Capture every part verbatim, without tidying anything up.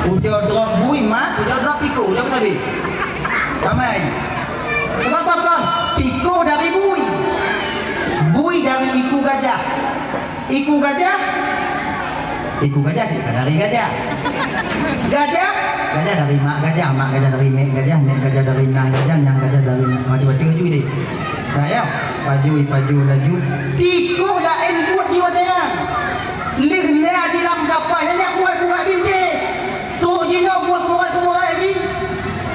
Ujoe droe bui mak, ujoe droe tikus, ujoe beutôi. Ramai. Sebab apa kon? Tikus dari bui. Bui dari iku gajah. Iku gajah. Iku gajah cit ka dari gajah. Gajah. Gajah dari mak gajah, mak gajah dari nek gajah, nek gajah dari nan gajah, nan gajah dari nan. Macam-macam ju deh. Nah, ya. Pajui, pajui laju. Tikus laén buet di watèe nyan. Lheueh lhèe jilam gapa nyan, nyan kuat-kuat bintéh. Trok jinoe buet kuat-kuat jih.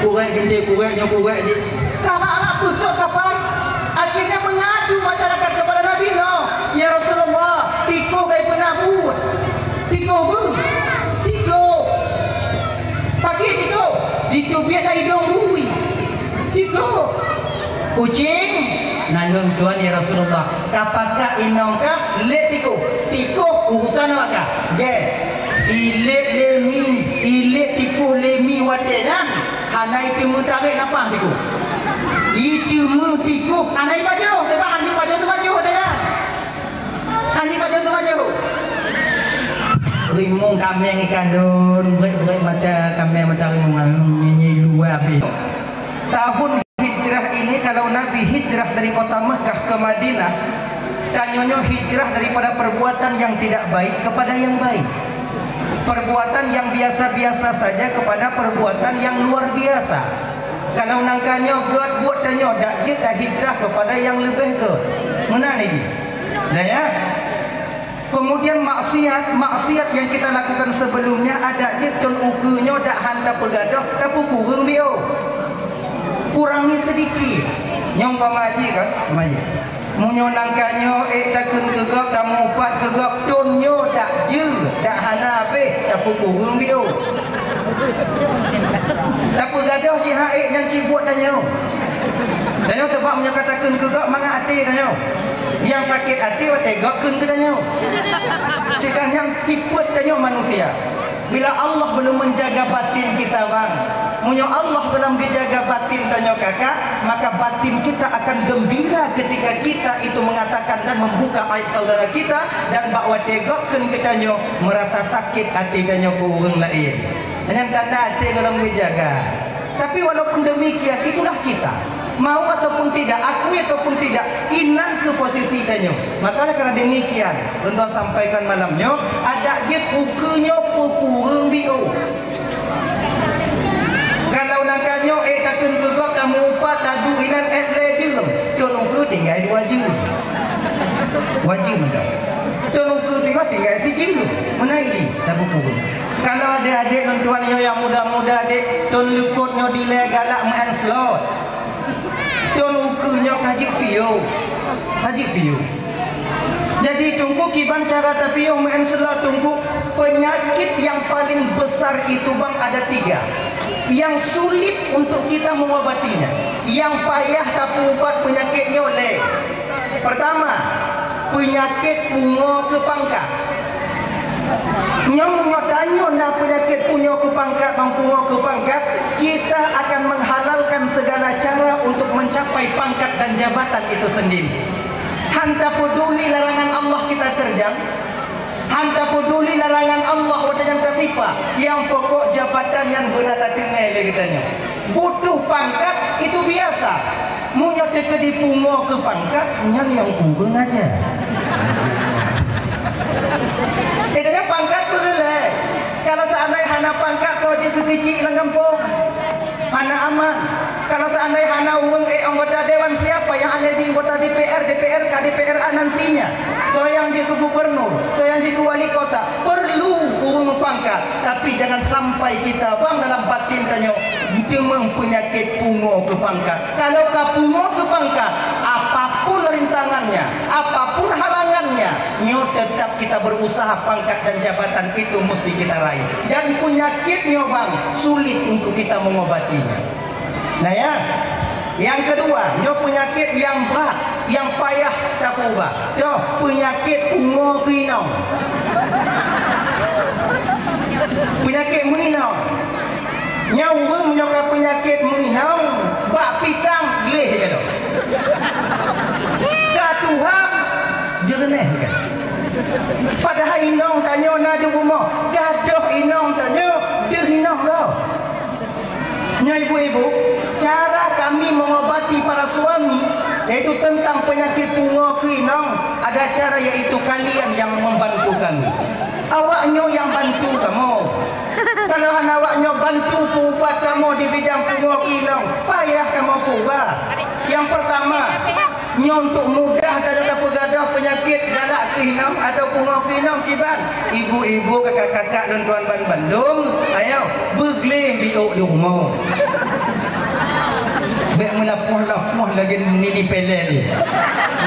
Kuat bintéh, kuat nyoe, kuat jih. Ka rak-rak putôh kapai. Akhirnya mengadu masyarakat kepada Nabi, "No, ya Rasulullah, tikus kai peuna buet." Tikus beu. Tikus. Pakri tikus. Diteubiet lam idong bui. Tikus. Kucing, naleueng tuan ya Rasulullah. Ka pakat inong ka, lét tikus. Tikus urutan awak ka. Gèt. Ilét lé mi, ilét tikus lé mi watèe nyan. Hana iteumé tarek nafah tikus. Iteumé tikus, hana ipajoh, sebab hana ipajoh teupajoh watèe nyan. Hana ipajoh teupajoh. Rimueng kaméng ikalon, brek-brek mata kaméng mata rimueng, nyanyi luwa abéh. Tahun hijrah ini, kalau Nabi hijrah dari kota Mekah ke Madinah, tanyoe nyoe hijrah daripada perbuatan yang tidak baik kepada yang baik. Perbuatan yang biasa-biasa saja kepada perbuatan yang luar biasa. Kalau nangka nyoe gèt buet tanyoe, dak jeuet tahijrah kepada yang leubeh gèt. Meunan jih. Dah ya? Kemudian maksiat, maksiat yang kita lakukan sebelumnya, adak jeuet thôn ukeue nyoe dak han tapeugadôh, tapeukureueng biôh. Kurangi sedikit. Nyoe umpama jih kan, umpama jih. Meunyoe nangka nyoe ék takheun keu gob, tameuupat keu gob, thôn nyoe dak jeuet, dak hana habéh, tapeukureueng biôh. Tapeugadôh cit han ék nyan cit buet tanyoe. Tanyoe teuma meunyoe ka takheun keu gob mangat até tanyoe. Nyang sakét até watèe gob kheun keu tanyoe. Cit ka nyan sifeuet tanyoe manusia. Bila Allah belum menjaga batin kita, bang, meunyoe Allah belum geujaga batin tanyoe, kakak, maka batin kita akan gembira ketika kita itu mengatakan dan membuka aib saudara kita, dan bak watèe gob kheun keu tanyoe, merasa sakét até tanyoe keu ureueng laén. Nyan tanda até gohlom geujaga. Tapi walaupun demikian, itulah kita. Mau ataupun tidak, akui ataupun tidak, inan keuh posisi tanyoe. Maka oleh karena demikian, lôn tuan sampaikan malam nyoe, adak jeuet ukeue nyoe peukureueng biôh. Kalau nangka nyoe ék takheun keu gob, tameuupat, taduek inan, ék lhèe jeuem, thôn ukeue tinggai dua jeuem. Wajéb mantong. Thôn ukeue tinggai, tinggai sijeuem. Meunan jih, tapeukureueng. Kalau adék-adék lôn tuan nyoe nyang muda-muda, adék, thôn likôt nyoe dilèe galak meu'en slot. Thôn ukeue nyoe ka jeuet piôh. Ka jeuet piôh. Jadi, Teungku, kiban cara tapiôh meu'en slot, Teungku? Penyakit yang paling besar itu, bang, ada tiga yang sulit untuk kita mengobatinya. Yang payah tapeuubat penyakit nyoe lé. Pertama, penyakit pungoe keu pangkat. Nyoe meunyoe tanyoe na peunyakét pungoe keu pangkat, bang, pungoe keu pangkat, kita akan menghalalkan segala cara untuk mencapai pangkat dan jabatan itu sendiri. Han tapeduli larangan Allah kita terjang, han tapeduli larangan Allah watèe nyan tasipa, nyang pokok jabatan nyan beuna tateumèe lé geutanyoe. Butuh pangkat, itu biasa. Meunyoe teukeudi pungoe keu pangkat, nyan nyang kureueng aja. Itu nyan pangkat peureulèe. Kalau seandai hana pangkat, soe jeuet keu keuchik lam gampông? Hana aman. Kalau seandai hana ureueng ék anggota dewan, siapa yang akan jadi anggota D P R, D P R K, D P R A nantinya? Soe nyang jeuet keu gubernur, soe nyang jeuet keu wali kota? Perlu ureueng meupangkat. Tapi jangan sampai kita, bang, dalam batin tanyoe teumèe peunyakét pungoe keu pangkat. Kalau ka pungoe keu pangkat, apapun rintangannya, apapun halangannya, nyoe tetap kita berusaha pangkat dan jabatan itu mesti kita raih. Dan peunyakét nyoe, bang, sulit untuk kita mengobatinya. Nah, ya. Nyang keudua, nyoe peunyakét nyang brat, nyang payah tapeuubat. Nyoe peunyakét pungoe keu inong. Peunyakét meuinong. Nyoe ureueng meunyoe ka peunyakét meuinong, bak pisang gleh ka lom. Ka tuha jeureunèh ka. Padahai inong tanyoe na di rumoh, gadôh inong tanyoe, deuh inong Nyoe ibu-ibu, cara kami mengobati para suami, yaitu tentang penyakit pungo keu inong, ada cara, yaitu kalian yang membantu kami. Awak nyoe yang bantu kamoe. Kalau hana awak nyoe bantu peuubat kamoe di bidang pungo keu inong, payah kamoe peuubat. Yang pertama, nyoe untuk mudah tanyoe tapeugadôh peunyakét galak keu inong atau pungo keu inong kiban. Ibu-ibu, kakak-kakak lôn tuan ban bandum, ayo, beugleh biôk di rumoh. Bèk meulapoh-lapoh lagèe nini pelek ni.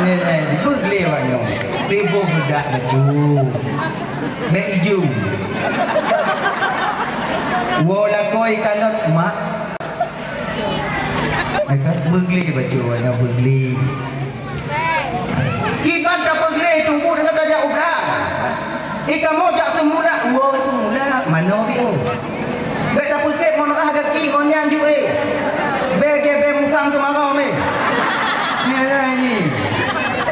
Nyan, nyan, beugleh awak nyoe. Tiboh beudak laju. Bèk ijo. Woe lakoe kalon mak. Maka beugleh bacut awak nyoe, beugleh. Kiban tapeugleh tuboh deungon tajak u blang. I kamoe jak teumulak, woe teumulak, manoe biôh. Bèk tapeusép ngon rhah gaki ngon nyan ju éh. Bèk gèbèe musang teumaroe mé. Nyan, nyan, nyan.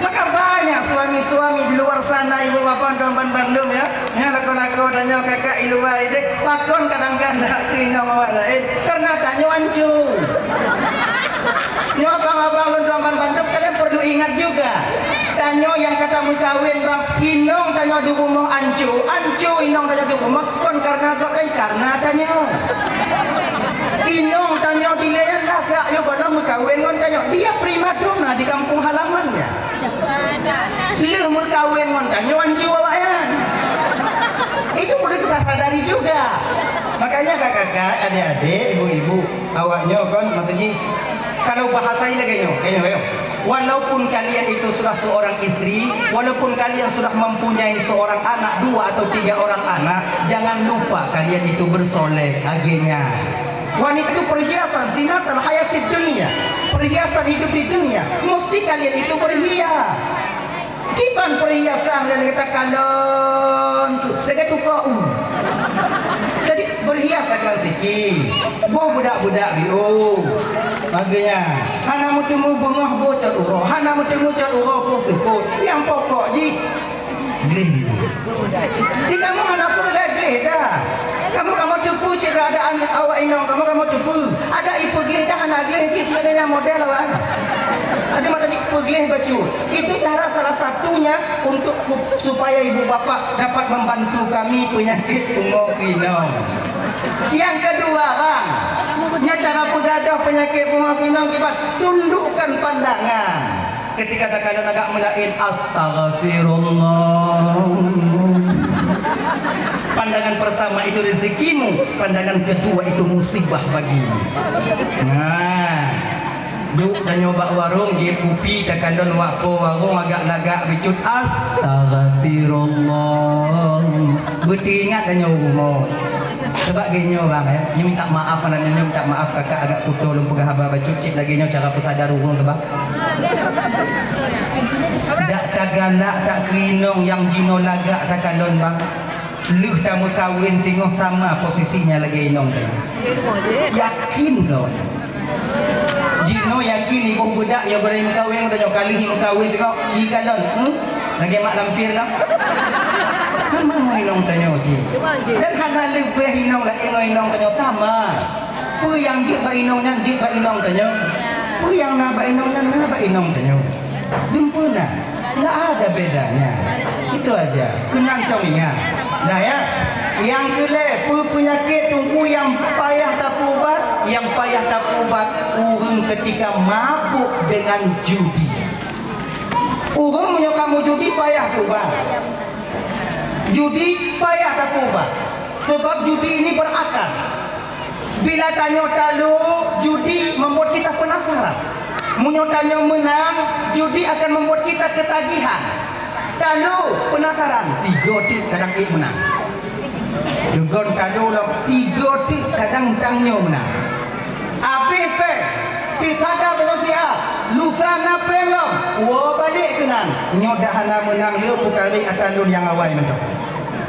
Maka banyak suami-suami di luar sana, ibu bapak, tuan ban bandum, ya. Nyan lakoe-lakoe tanyoe kakak i luwa idéh, pakon kadang-kadang keu inong awak laén, karena tanyoe anco. Nyoe abang-abang lôn tuan ban bandum, kalian perlu ingat juga. Tanyoe nyang ka tameukawen bang, inong tanyoe di rumoh anco, anco inong tanyoe di rumoh, kon karena gobnyan, karena tanyoe. Inong tanyoe dilèe nyan lagak, yôh, gohlom meukawen ngon tanyoe. Dia primadona di kampung halamannya. Lheueh meukawen ngon tanyoe anco awaknyan. Itu perlu kita sadari juga. Makanya kakak-kakak, adik-adik, ibu-ibu, awak nyoe kon, maksud jih, kalau bahasa ini lagèe nyoe, lagèe nyoe, lagèe nyoe. Walaupun kalian itu sudah seorang istri, walaupun kalian sudah mempunyai seorang anak, dua atau tiga orang anak, jangan lupa kalian itu bersoleh, akhirnya. Wanita itu perhiasan, zinatul hayatid dunia, perhiasan hidup di dunia. Mesti kalian itu berhias. Kiban perhiasan lagèe takalon tu, lagèe tukok u. Jadi berhias takalon siki. Boh beudak-beudak biôh. Makanya hana meuteumé beungoh boh cot uroe, hana meuteumé cot uroe boh seupôt. Nyang pokok jih gleh. Di kamoe hana peue lé gleh dah. Kamoe, kamoe teupeue cit keuadaan awak inong, kamoe, kamoe teupeue. Ada ipeugleh dah, hana gleh cit, cit lagèe nyan model awak. Ada mata jih peugleh bacut. Itu cara salah satunya untuk supaya ibu bapak dapat membantu kami penyakit pungo keu inong. Yang kedua, bang, nyoe cara peugadôh penyakit pungo keu inong kiban, tundukkan pandangan. Ketika takalon agak meulaén, "Astaghfirullah." Pandangan pertama itu rezekimu, pandangan kedua itu musibah bagimu. Nah, duek tanyoe bak warong, jieb kupi, takalon wak po warong agak lagak bacut, "Astaghfirullah." Beuteuingat tanyoe rumoh. Sabab lagèe nyoe bang, eh. Nyoe minta maaf malam nyoe, minta maaf kakak agak putôh lôn peugah haba bacut, cit lagèe nyoe cara peusadar ureueng tu bang. Dak tagalak that keu inong nyang jinoe lagak takalon bang. Lheueh tameukawen teungoh sama posisi nyan lagèe inong tadi. Yakin kau? Jinoe yakin iboh beudak nyang beurani meukawen, tanyoe ka lheueh meukawen teungoh jikalon, hmm? Lagèe mak lampir nyoe. Sama ngon inong tanyoe cit. Dan hana leubeh inong laén ngon inong tanyoe, sama. Peue nyang jeuet bak inong nyan jeuet bak inong tanyoe. Peue nyang na bak inong nyan na bak inong tanyoe. Dumpeue na. Ndak ada bedanya. Itu aja. Keunong cong ingat. Nah ya. Nyang keulhèe, peue peunyakét teungku nyang payah tapeuubat? Nyang payah tapeuubat ureueng ketika mabuk dengan judi. Ureueng meunyoe ka meujudi payah peuubat. Judi payah tapeuubat. Sebab judi ini berakar. Bila tanyoe talo, judi membuat kita penasaran. Meunyoe tanyoe meunang, judi akan membuat kita ketagihan. Talo, penasaran, sigoe teuk kadang ék meunang. Leugon talo lom, sigoe teuk kadang tanyoe meunang. Abéh péng, teusadar lom siat, lusa na péng lom, woe balek keunan. Nyoe dak hana meunang, le peutarek ata lôn nyang awai mantong.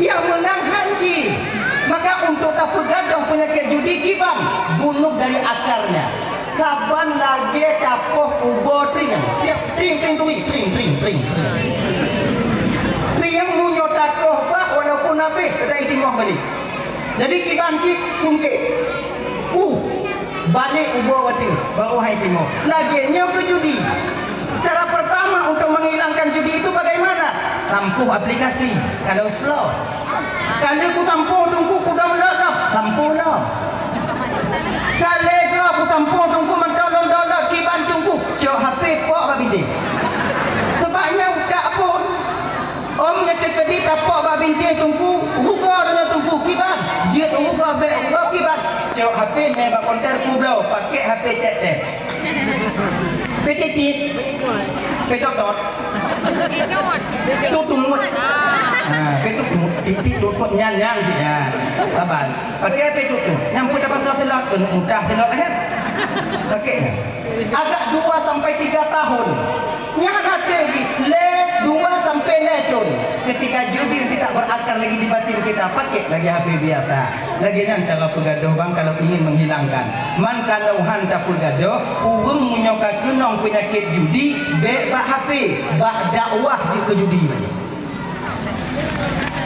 Nyang meunang han jih. Maka untuk tapeugadôh peunyakét judi kiban, bunoh dari akarnya. Saban lagèe tapoh ugoe trieng, tiep trieng, trieng turi, trieng, trieng, trieng, trieng. Trieng meunyoe takoh bak walaupun abéh, teutai timoh balek. Jadi kiban cit sungkét. Uh, Balik ubak watèe baru hai timoh. Lagèe nyoe keu judi. Cara pertama untuk menghilangkan judi itu bagaimana? Tampuh aplikasi. Kalau slot. Kalau kutampuh teungku, kudownload lom. Tampuh lom. Kalau droe kutampuh teungku, mantong lôn download, kiban teungku. Cok H P pok bak bintéh. Sebab nyan utak pun. Om nyoe teukeudi tapok bak bintéh teungku, rugoe deungon teungku kiban. Jeuet rugoe bèk rugoe kiban. Cok H P mè bak konter kubloe, pakèk H P tèk-tèk. Pè titit. Pè totot. Tutut. Ha, pè tutut. Titit tutut nyan, nyan cit nyan. Saban. Pakèk H P tutut. Nyang peue tapasoe seulot, keuneuk mudah seulot lagèe. Pakèk nyan. Agak dua sampai tiga tahun. Nyan até jih lhèe, dua sampai lhèe thôn. Ketika judi tidak berakar lagi di batin kita, pakèk lagèe H P biasa. Lagèe nyan cara peugadôh bang kalau ingin menghilangkan. Man kalau han tapeugadôh, ureueng meunyoe ka keunong peunyakét judi, bèk bak H P, bak dakwah jeuet keu judi.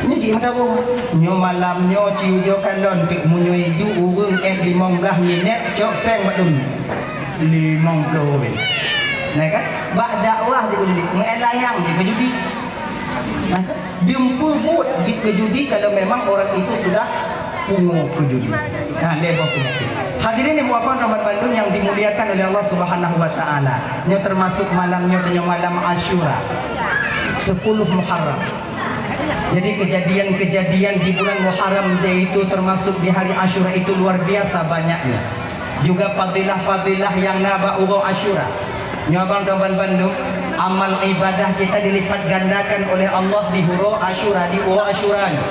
Nyoe jih meudaroe. Nyoe malam nyoe ci ujoe kalon teuk meunyoe iduek ureueng èk limong blaih minèt cok pèng bak lôn. Limong ploh ribèe. Nah kan? Bak dakwah jeuet keu judi, meu'en layang jeuet keu judi. Nah kan? Dum peue buet jeuet keu judi kalau memang orang itu sudah pungo keu judi. Nah, lhèe boh peunyakét. Hadirin ibu bapak dan bandum yang dimuliakan oleh Allah Subhanahu wa taala. Nyoe termasuk malam nyoe, nyoe malam Asyura. Sepuluh Muharram. Jadi kejadian-kejadian di bulan Muharram yaitu termasuk di hari Asyura itu luar biasa banyaknya. Juga fadilah-fadilah yang na bak uroe Asyura. Nyoe abang dan bandum, amal ibadah kita dilipat gandakan oleh Allah di uroe Asyura, di uroe Asyura nyoe.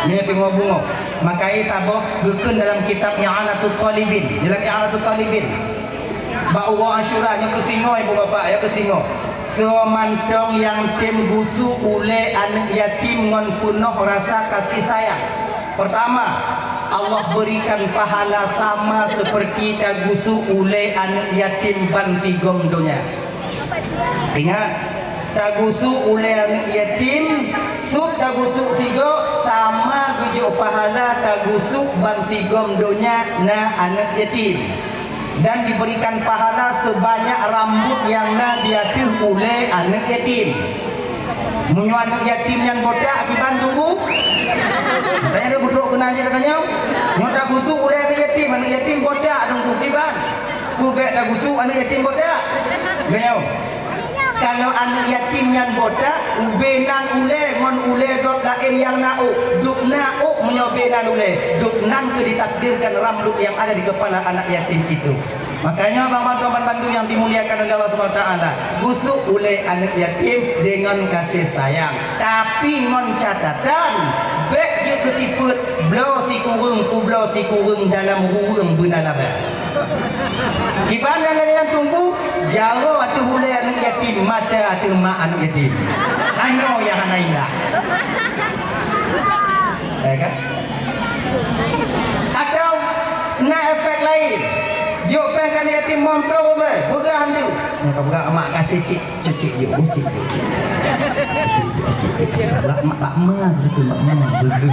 Nyoe teungoh bungoh. Maka saboh geukheun dalam kitab I'anatut Talibin. Dalam I'anatut Talibin. Bak uroe Asyura nyoe keusingoh ibu bapak ya, keusingoh. Soe mantong nyang tem gusok ulèe aneuk yatim ngon peunoh rasa kasih sayang. Pertama, Allah berikan pahala sama seperti tagusok ulèe aneuk yatim ban sigom donya. Ingat, tagusok ulèe aneuk yatim, sub tagusok sigoe sama geujok pahala tagusok ban sigom donya na aneuk yatim. Dan diberikan pahala sebanyak rambut nyang na di ateueh ulèe aneuk yatim. Meunyoe aneuk yatim nyan botak, kiban teungku? Tanya deh, beutôi keunan jih tanya. Nyoe tagusok ulèe aneuk yatim, aneuk yatim botak teungku, kiban? Peue bèk tagusok aneuk yatim botak? Geutanyoe. Kalau aneuk yatim nyan botak, ubé nan ulèe ngon ulèe gob laén nyang na ôk, dub na ôk meunyoe bé nan ulèe, dub nan keuh ditakdirkan rambut yang ada di kepala anak yatim itu. Makanya, abang-abang, teman-teman bandum yang dimuliakan oleh Allah Subhanahu wa Taala, gusok ulèe aneuk yatim dengan kasih sayang, tapi ngon catatan, bèk jeuet keu sifeuet bloe sikureueng peubloe sikureueng dalam ruweueng beuna laba. Kiban nyang lagèe nyan teungku, jaroe ateueh ulèe aneuk yatim, mata ateueh mak aneuk yatim. Nyan nyang hana indah. Ya kan? Atau na efek laén. Jok pèng keu aneuk yatim limong ploh ribèe, peugah han deuh. Nyang ka peugah mak ka cicit. Cicit jok, cicit jok, cicit. Cicit jok, cicit jok. Bak mak, bak ma, beutôi bak ma, beutôi.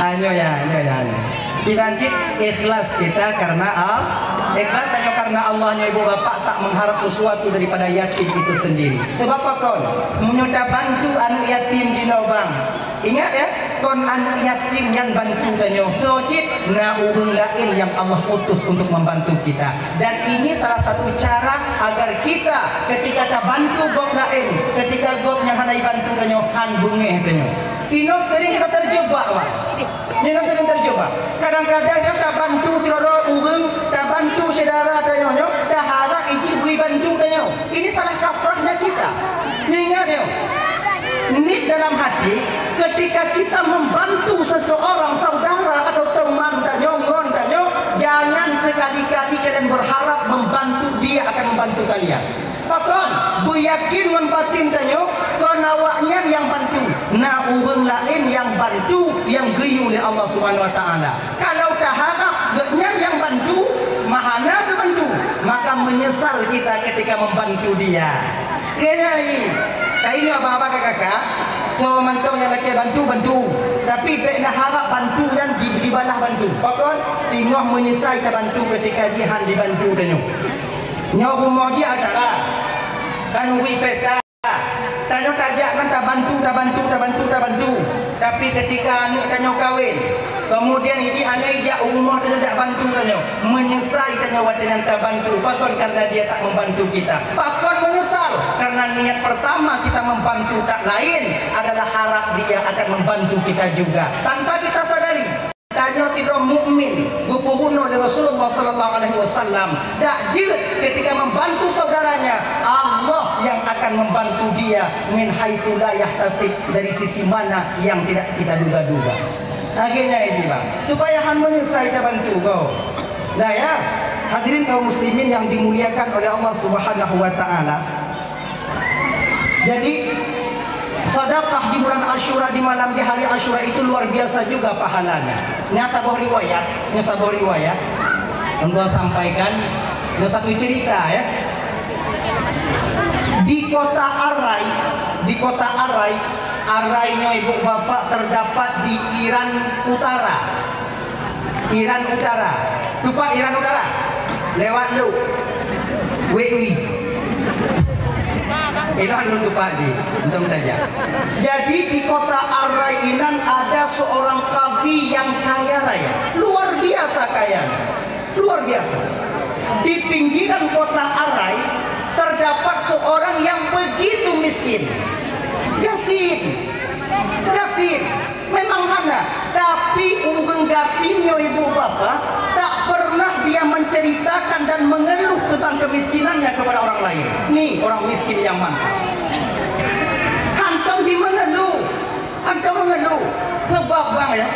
Ah, nyoe ya, nyoe ya, nyoe. Iban cit ikhlas kita karena Al-, ikhlas hanya karena Allah, nyoe ibu bapak tak mengharap sesuatu daripada yatim itu sendiri. Sebab apa kon? Meunyoe tabantu aneuk yatim jinoe bang, ingat ya, kon aneuk yatim nyan bantu tanyoe. Soe cit? Na ureueng laén nyang Allah utus untuk membantu kita. Dan ini salah satu cara agar kita ketika tabantu gob laén, ketika gob nyan hana jibantu tanyoe, han beungéh tanyoe. Inoe sering kita terjebak, Pak. Inoe sering terjebak. Kadang-kadang nyoe tabantu sidroe ureueng, tabantu syedara tanyoe nyoe, taharap ijih bri bantu tanyoe. Ini salah kaprahnya kita. Ingat nyoe. Niet dalam hati, ketika kita membantu seseorang, saudara atau teman tanyoe, ngon tanyoe, jangan sekali-kali kalian berharap membantu dia akan membantu kalian. Pakon, beuyakin ngon batin tanyoe, kon awaknyan nyang bantu. Na ureueng laén nyang bantu, nyang geuyue lé Allah Subhanahu wa Taala. Kalau taharap gobnyan nyang bantu, meuhana geubantu, maka menyesal kita ketika membantu dia. Keuhai, keuhai abang-abang kakak-kakak, Soe mantong nyang lakèe bantu, bantu. Tapi bèk na harap bantu nyan di, dibalah bantu. Pakon? Singoh meunyeusai tabantu ketika jih han dibantu tanyoe. Nyoe rumoh jih acara. Khanuri pesta. Tanyoe tajak kan tabantu, tabantu, tabantu, tabantu. Tapi ketika aneuk tanyoe kawen, kemudian jih aneuk jak u rumoh tanyoe jak bantu tanyoe, meunyeusai tanyoe watèe nyan tabantu. Pakon? Karena dia tak membantu kita. Pakon meunyeusal? Karena niat pertama kita membantu tak lain adalah harap dia akan membantu kita juga. Tanpa kita sadari, tanyoe sidroe mukmin geupeurunoe lé Rasulullah sallallahu alaihi wasallam, dak jeuet ketika membantu saudaranya, Allah yang akan membantu dia min haitsu la yahtasib, dari sisi mana yang tidak kita duga-duga. Akhirnya ini, bang, supaya han meunyeusai tabantu kau. Nah ya, hadirin kaum muslimin yang dimuliakan oleh Allah Subhanahu wa taala. Jadi, sedekah di bulan Asyura, di malam di hari Asyura itu luar biasa juga pahalanya. Nyoe saboh riwayat, nyoe saboh riwayat. Untuk sampaikan, nyoe satu cerita ya. Di kota Arai, di kota Arai, Arai nyoe ibu bapak terdapat di Iran Utara. Iran Utara. Tupat Iran Utara? Lewat Luk. Wei Ui. Inan lôn tupat jih, untuk tajak. Jadi di kota Arai inan ada seorang kadhi yang kaya raya. Luar biasa kayanya. Luar biasa. Di pinggiran kota Arai terdapat seorang yang begitu miskin. Yatim. Yatim. Memang hana, tapi ureuëng gasien nyoe ibu bapak tak pernah dia menceritakan dan mengeluh tentang kemiskinannya kepada orang lain. Nih orang miskin yang mantap. Hantom di mengeluh, hantom mengeluh. Sebab bang ya,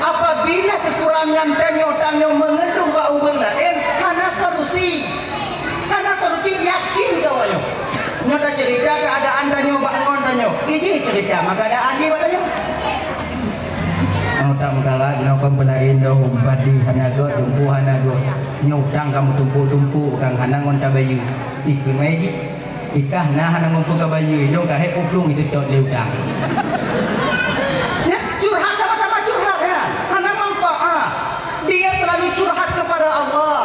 apabila kekurangan tanyoe, tanyoe mengeluh bak ureuëng lain, hana solusi. Hana solusi, yakin kawak nyoe. Nyoe tacerita keuadaan tanyoe bak ngon tanyoe. Ijih cerita maka ada andi bak tanyoe. Nyoe tak meukarat, nyoe kon peulaén doh, padi hana gét, dumpeue hana gét. Nyoe utang ka meutumpôk-tumpôk, kang hana ngon tabayeue. Ikeu mai jih. Ikah na hana ngon peue kabayeue, nyoe ka hék peue plueng iteutôt lé utang. Nyan curhat sama-sama curhat, ya. Hana manfaat. Dia selalu curhat kepada Allah.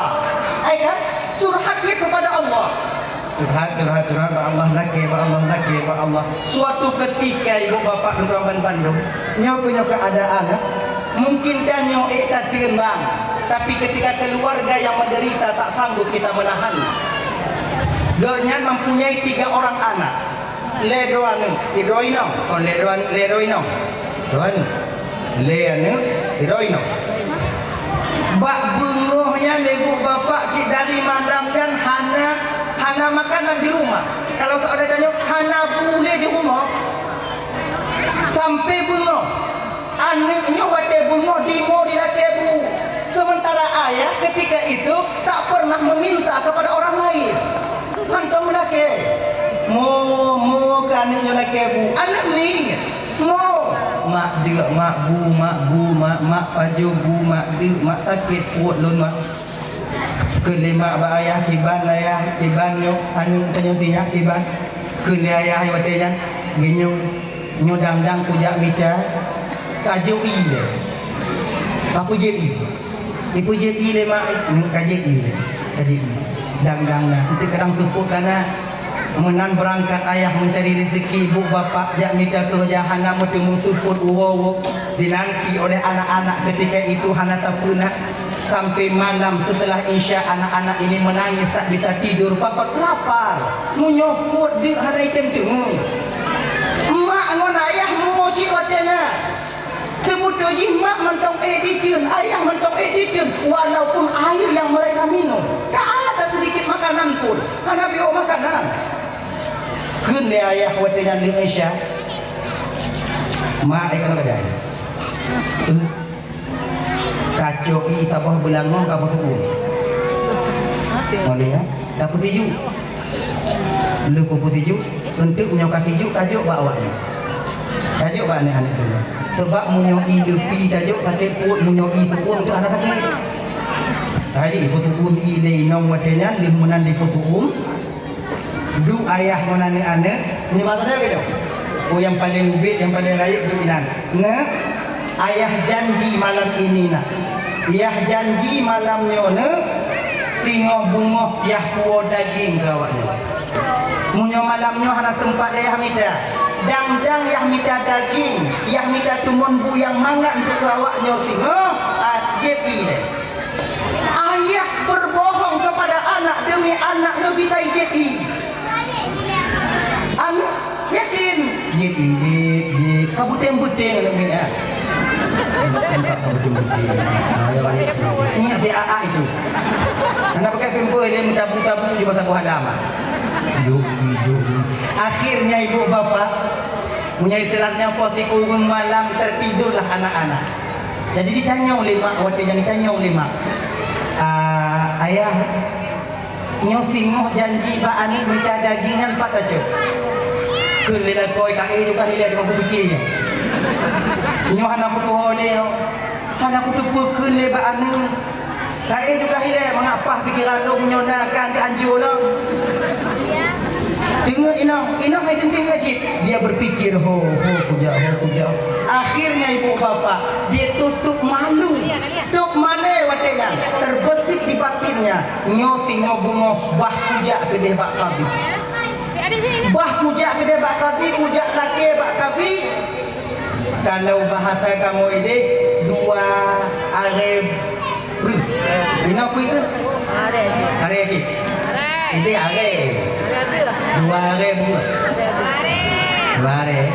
Ai kan? Curhat dia kepada Allah. Curhat, curhat, curhat bak Allah, lakèe bak Allah, lakèe bak Allah. Suatu ketika, ibu bapak lôn ban bandum, nyoe keuh nyoe keuadaan, ya. Mungkin tanyoe ék tateun, bang, tapi ketika keluarga yang menderita tak sanggup kita menahan. Gobnyan mempunyai tiga orang anak. Lhèe droe aneuk, sidroe inong. Oh, lhèe droe aneuk, lhèe droe inong. Droe aneuk. Lhèe aneuk, sidroe inong. Bak beungoh nyan ibu bapak cit dari malam nyan hana, hana makanan di rumah. Kalau seandai tanyoe hana bu lé di rumoh, sampai beungoh. Aneuk nyoe watèe beungoh dimoe dilakèe bu. Sementara ayah ketika itu tak pernah meminta kepada orang lain. Hantom meulakèe. Mo, mo keu aneuk nyoe lakèe bu. Aneuk miet. Mo. Mak deuk, mak bu, mak bu, mak, mak pajoh bu, mak deuk, mak sakét pruet lôn, mak. Kheun lé mak bak ayah, "Kiban ayah, kiban nyoe, aneuk tanyoe sinyak kiban?" Kheun lé ayah watèe nyan, "Geunyoe, nyoe dang-dang kujak mita, ka jok ie lé." Ka peujép ie. Ipeujép ie lé mak, "Nyoe ka jép ie lé, ka jép ie." Dang-dang na, eunteuk kadang seupôt ka na. Meunan beurangkat ayah meucari rezeki, ibu bapak jak mita keureuja hana meuteumé seupôt uroe-uroe, dinanti oleh anak-anak ketika itu hana tapeuna. Sampai malam setelah Isya, anak-anak ini menangis tak bisa tidur, pakon lapar. Meunyoe pruet deuk hana item teungeut. Mak ngon ayah mo cit watèe nyan. Seubeutôi jih mak mantong ék diteun, ayah mantong ék diteun, walaupun air yang mereka minum, tak ada sedikit makanan pun, hana piôh makanan. Kheun lé ayah watèe nyan lheueh Isya, "Mak, ai keunoe keudai." "Eh, kacok ie saboh beulangon ka peutu'uem." Ngon lé nyan, ka peusijuek. Lheueh peusijuek, eunteuk meunyoe ka sijuek, kajok bak awaknyan. Kajok bak aneuk-aneuk tu. Sebab meunyoe ie leupie tajok sakét pruet, meunyoe ie seu'uem tu hana sakét. Jadi, peutu'uem ie lé inong watèe nyan, lheueh meunan dipeutu'uem. Duek ayah ngon aneuk-aneuk, nyoe masa saja kajok. Oh, nyang paleng ubit, nyang paleng rayeuk tu inan. Nge, ayah janji malam ini na. Yah janji malam nyoe neu, singoh beungoh yah puwoe daging keu awaknyoe. Meunyoe malam nyoe hana seumpat lé yah mita, dang-dang yah mita daging, yah mita tumon bu nyang mangat untuk keu awaknyoe singoh, ah, jieb ie lé. Ayah berbohong kepada anak demi anak lebih baik jieb ie. Aneuk yakin, jieb ie, jieb, jieb. Ka buteng-buteng aneuk miet, ya. Nampak ka buteng-buteng. Ingat si Aa itu. Hana pakai pamper, dia meudabu-dabu cuma saboh alam, ah. Jieb, jieb. Akhirnya ibu bapak, punya istilahnya, po sikureueng malam tertidurlah anak-anak. Jadi ditanyong lé mak, watèe nyan ditanyong lé mak, "Ah, ayah, nyoe singoh janji bak aneuk mita daging nyan pat tacok?" Kheun lé lakoe, "Ka éh juga ilèe teuma kupike nyoe. Nyoe hana kutuho lé nyoe. Hana kuteupeu kheun lé bak aneuk. Ka éh juga ilèe, mangat paih pikeran lôn nyoe na kan keu anco lôn." Deungon inong, inong hai teuntèe ngajit. Dia berpikir, "Ho, ho, kujak, ho, kujak." Akhirnya ibu bapak, dia tutup malu. Dok mané watèe nyan, terbesit di batinnya, nyoe tingoh beungoh bah kujak keudeh bak kadhi. Bah kujak keudeh bak kadhi, kujak lakèe bak kadhi. Kalau bahasa kamoe idéh, dua areuh breuh. Inoe peue itu? Areuh cit. Idéh areuh. Dua areuh breuh. Dua areuh.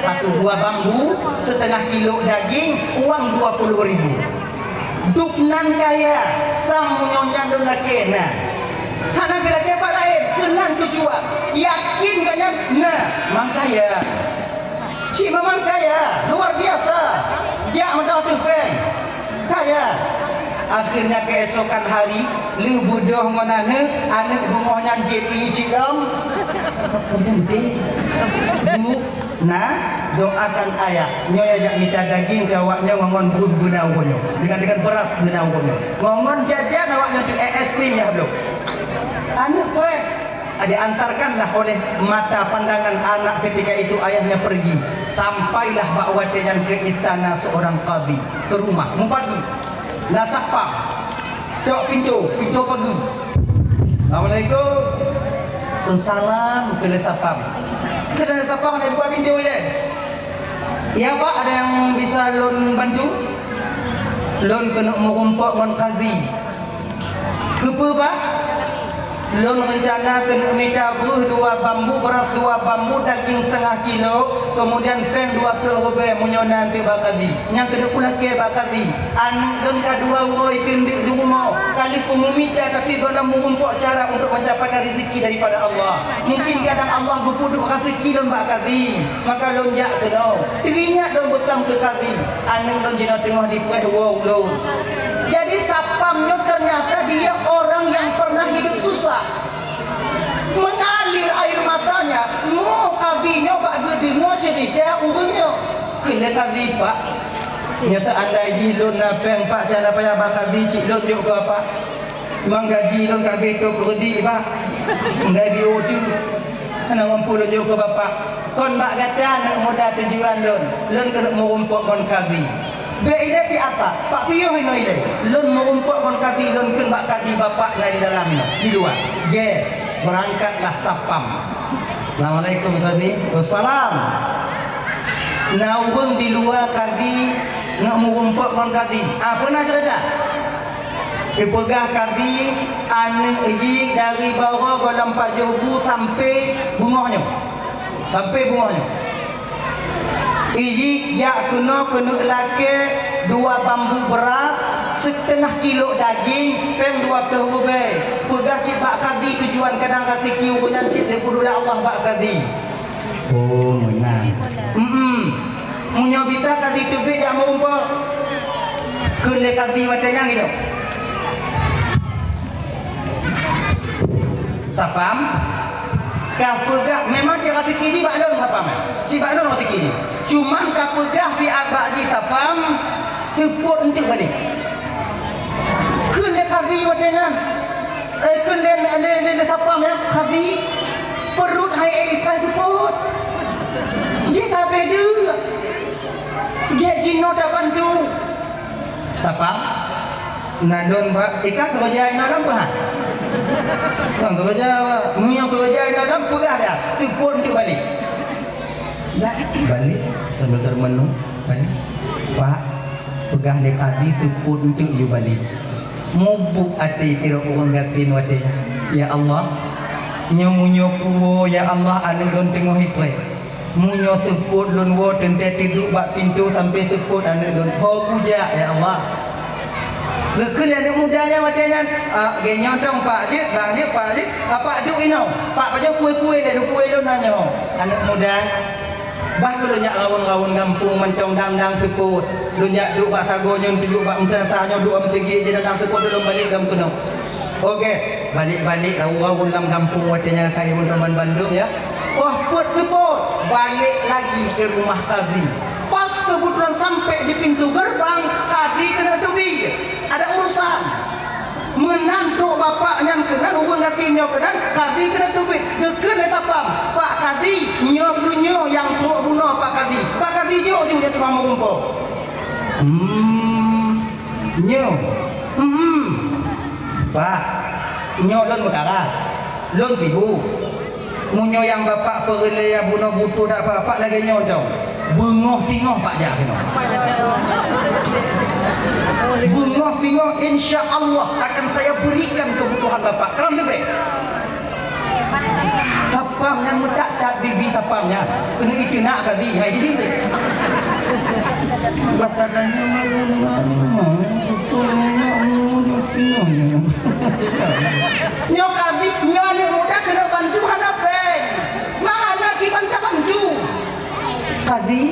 Satu buah bambu, setengah kilo daging, uang dua puluh ribu. Duk nan kaya, sang meunyoe nyan lôn lakèe na. Hana geulakèe bak laén, keunan tujuan. Yakin gobnyan na, mang kaya. Cik Mamang kaya, luar biasa. Jak meudoh teuh péng. Kaya. Akhirnya keesokan hari, lheuh beudôh ngon aneuk, aneuk beungoh nyan jieb ie cit lom. Penting. Bu, na, doakan ayah. Nyoe yah jak mita daging keu awaknyoe ngon bu beuna uroe nyoe. Dengan, dengan beras beuna uroe nyoe. Ngon, ngon jajan awaknyoe tu, eh, es krim yah bloe. Aneuk peuet. Diantarkanlah oleh mata pandangan anak ketika itu ayahnya pergi. Sampailah bak watèe nyan ke istana seorang kadhi, ke rumah, mupagi. Na satpam. Tok pintoe, pintoe pageue. "Assalamualaikum." "Waalaikumsalam," kheun lé satpam. Kheun lé satpam, "Buka pintoe ilèe." "Ya, Pak, ada yang bisa lôn bantu?" "Lôn keuneuk meurumpok ngon kadhi." "Keupeue, Pak?" "Lôn reuncana keuneuk mita breuh dua bambu, beras dua bambu, daging setengah kilo, kemudian péng dua ploh ribèe meunyoe na teuk bak kadhi. Nyan keuneuk kulakèe bak kadhi. Aneuk lôn ka dua uroe teundeuk di rumoh, ka lheuh peumita tapi gohlom meurumpok cara untuk mencapaikan rezeki daripada Allah. Mungkin kadang Allah geupeuduek rezeki lôn bak kadhi, maka lôn jak keunoe. Teuingat lôn beuklam keu kadhi, aneuk lôn jinoe teungoh dipreh woe ulôn." Jadi satpam nyoe ternyata dia orang yang pernah hidup susah. Mengalir air matanya, mo kadhi nyoe bak geudeungoe ceurita ureueng nyoe. Kheun lé kadhi, "Pak, nyoe seandai jih lôn na péng, Pak, cit hana payah bak kadhi, cit lôn jok keu Apak. Memang gaji lôn ka habéh, trok keureudit, Pak. Enggai B O teuk. Hana ngon peue lôn jok keu Bapak. Kon bak gata aneuk muda tujuan lôn. Lôn keuneuk meurumpok ngon kadhi." "Bèk ilèe, Pak. Pak piôh inoe ilèe. Lôn meurumpok ngon kadhi, lôn kheun bak kadhi Bapak na di dalam inoe, di luwa." Gèt, berangkatlah satpam. "Assalamualaikum, kadhi." "Wassalam." Na ureueng di luwa kadhi, neuk meurumpok ngon kadhi. Ah, peue na ceurita? Dipeugah kadhi, aneuk jih dari baroe gohlom pajoh bu sampoe beungoh nyoe. Sampoe beungoh nyoe. Ijih jak keunoe keuneuk lakèe dua bambu beuras, siteungoh kilo daging, péng dua ploh ribèe. Peugah cit bak kadhi tujuan, kadang raseuki ureueng nyan cit lé peudula Allah bak kadhi. Oh, meunan. Mm-mm. Meunyoe bisa kadhi teubiet jak meurumpok. Kheun lé kadhi watèe nyan gitu. Satpam, ka peugah, memang cit raseuki jih bak lôn satpam, eh. Cit bak lôn raseuki jih. Cuman ka peugah pih bak jih satpam, seupôt eunteuk balik. Kheun lé kadhi watèe nyan. Eh, kheun lé, lé, lé, lé satpam, ya, kadhi, perut hai ék ipai seupôt. Jih tabé deuek. Gét jinoe tabantu. Sapa? Na lôn bak, i kah keureuja inoe lom peugah? Kon keureuja, Pak. Meunyoe keureuja inoe lom peugah dah. Seupôt untuk balek. Dah, balek. Sambil termenung. Balek. Pak, peugah lé kadi seupôt untuk yue balek. Mubuet até sidroe ureueng gasien watée nyan. Ya Allah, nyoe meunyoe kuwoe, ya Allah, aneuk lôn teungoh ipreh. Meunyoe seupôt lôn woe teuntée teuduek bak pintoe sampoe seupôt aneuk lôn. Ho kujak, ya Allah. Geukheun lé aneuk muda nyan watée nyan, "Ah, geunyong tong pak jeuet, bang jeuet, pak jeuet, apak duek inoe, pak pajoh kue-kue lé, kue lôn hanyoe." Aneuk muda, bah keu lôn jak rawon-rawon gampông mantong dang-dang seupôt. Lôn jak duek bak sagoe nyoe, duek bak meuseunasa nyoe, duek meuseugét jih dang seupôt lôn balek lom keunoe. Oke, balek-balek rawon-rawon lam gampông watée nyan ka iron teuma bandum ya. Wah, peuet seupôt, balek lagi keu rumoh kazi. Pas keubeutulan sampoe di pintoe geurbang, kazi keuneuk teubiet. Ada urusan. Meunan trok bapak nyan keunan, ureueng gasien nyoe keunan, kazi keuneuk teubiet. Geukheun lé satpam, "Pak Kazi, nyoe keuh nyoe nyang trok bunoe Pak Kazi." Pak Kazi jok ju, jeuet teuma meurumpok. Hmm. Nyoe, hmm, Pak, nyoe lôn meukarat, lôn sibuk. Meunyoe nyang Bapak peureulée ya bunoe butuh dak Bapak lagée nyoe dong, beungoh singoh Pak jak keunoe. Beungoh singoh, insya Allah akan saya berikan kebutuhan Bapak. Keram leubeh. Satpam nyan meudat-dat bibi satpam nyan. Keuneuk iteunak kazi, hai dijeuet. Bata tanyoe, nyoe kazi, nyoe aneuk muda keuneuk bantu hana péng. Meuhana kiban tabantu. Kazi,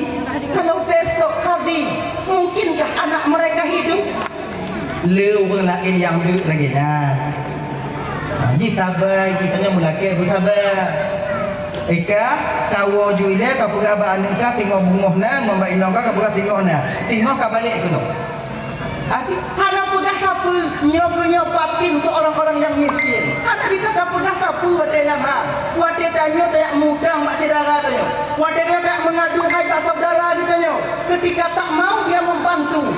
kalau besok kazi, mungkinkah anak mereka hidup? Le ureueng laén nyang deuek lagée nyan. Ha, jih sabai, jih tanyoe meulakée beusaba. Ika, kawoe ju ilée, ka peugah bak aneuk ka, singoh beungoh na, ngon bak inong ka, ka peugah singoh na. Singoh ka balek keunoe. Hati, hana peugah sapeue, nyoe keuh nyoe batin seorang orang yang miskin. Hana bisa tapeugah sapeue watée nyan ha. Watée tanyoe tajak mutang bak syedara tanyoe. Watée tanyoe tajak meungadu hai bak saudara geutanyoe. Ketika tak mau dia membantu.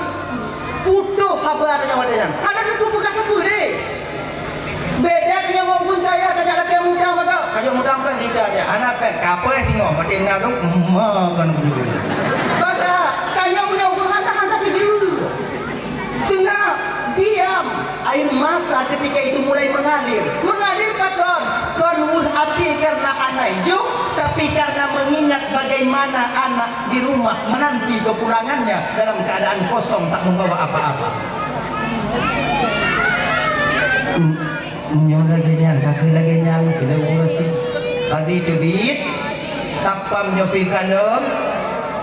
Putôh haba tanyoe watée nyan. Hana teupeue peugah sapeue deh. Beda tanyoe ngon ureueng kaya, tajak lakée mutang bak, kajok mutang péng juta aja. Hana péng, kapai singoh, maté na dong, ma kan kudu. Bada, tanyoe meunyoe ureueng hana, hana tuju. Seungap, diam. Air mata ketika itu mulai mengalir. Mengalir pakon? Kon weueh até karena hana ijok, tapi karena mengingat bagaimana anak di rumah menanti kepulangannya dalam keadaan kosong tak membawa apa-apa. Nyoe lagée nyan, ka keuh lagée nyan, keuneuk ureueng sih. Kazi teubiet, satpam nyoe pih ka lom,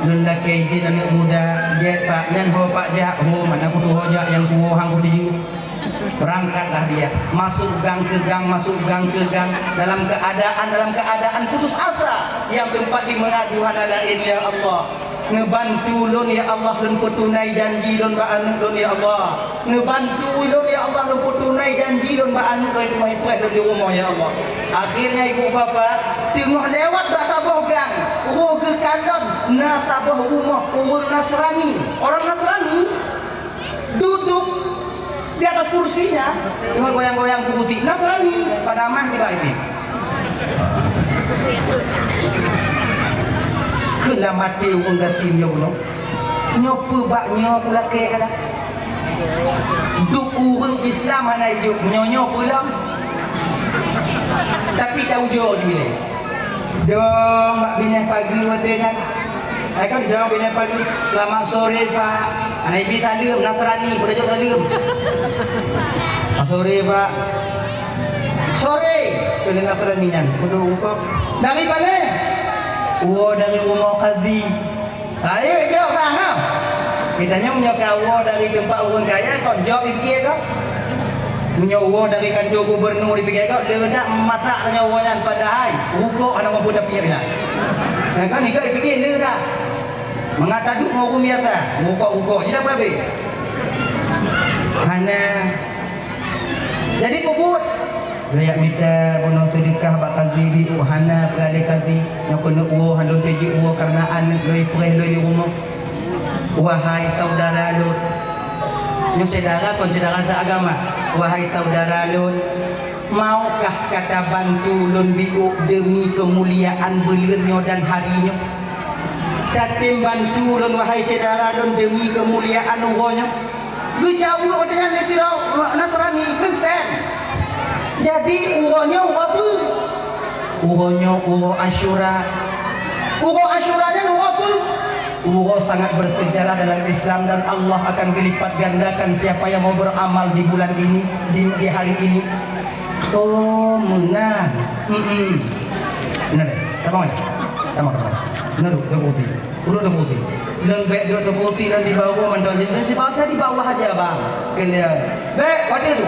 lôn lakée idin aneuk muda, gét Pak, nyan ho Pak jak, ho, mana kutu ho jak, nyang kuwoe han kutuju. Berangkatlah dia, masuk gang ke gang, masuk gang ke gang, dalam keadaan, dalam keadaan putus asa, yang tempat di mengadu hana laén, ya Allah. Neubantu lôn, ya Allah, lôn peutunai janji lôn bak aneuk lôn, ya Allah. Neubantu lôn, ya Allah, lôn peutunai janji lôn bak aneuk lôn, teuma ipreh lôn di rumoh, ya Allah. Akhirnya ibu bapak teungoh lewat bak saboh gang, roh geukalon na saboh rumoh ureueng Nasrani. Orang Nasrani duduk di atas kursinya, teungoh goyang-goyang kuruti. Nasrani, padamah tiba ibi. Keulam até ureueng gasien nyoe bunoe. Nyoe peue bak nyoe kulakée kada. Duek ureueng Islam hana ijok, nyoe-nyoe peue lom. Tapi taujoe ju ilée. Dong bak binéh pageue watée nyan. Hai kan dong binéh pageue, "Selamat sore, Pak." Hana ibi saleuem, Nasrani, peue tajok saleuem. "Sore, Pak." "Sore," kheun Nasrani nyan, peudong rukok. "Dari pane?" "Woe dari rumoh kazi." "Rayeuk jok ka, ha?" Geutanyoe meunyoe ka woe dari teumpat ureueng kaya, kon jok ipiké ka? Meunyoe woe dari kantô gubernur ipiké ka, le dak masak tanyoe woe nyan, padahai rukok hana mampu tapiep inan. Nah, kan ikot ipiké le dak. Mangat taduek ngon ureueng biasa, rukok-rukok, jih dak peuhabéh. Hana. Jadi peubuet. Lôn jak mita bunoe seudeukah bak kazi, biôk hana peuralée kazi. Nyoe keuneuk woe, hana lôn teujeuet woe kareuna aneuk lôn preh lôn di rumoh. Wahai saudara lôn, nyoe syedara kon syedara seuagama. Wahai saudara lôn, maukah kata bantu lôn biôk demi keumuliaan buleuen nyoe dan hari nyoe? Tatem bantu lôn, wahai syedara lôn, demi keumuliaan uroe nyoe. Geujaweueb watée nyan lé sidroe Nasrani, Kristen. Jadi, uroe nyoe uroe peue? Uroe nyoe uroe Asyura. Uroe Asyura nyan uroe peue? Uroe sangat bersejarah dalam Islam dan Allah akan gelipat gandakan siapa yang mau beramal di bulan ini, di, di hari ini. Oh, meunan. Mm-mm. Meunan deh. Tamong deh. Tamong, tamong. Meunan deh, deh, deh. Ureueng teukuti. Lôn bék duek teukuti lôn di bawah mantong jih. Lôn sibasa di bawah aja, bang. Kalian. Bék, watée tu.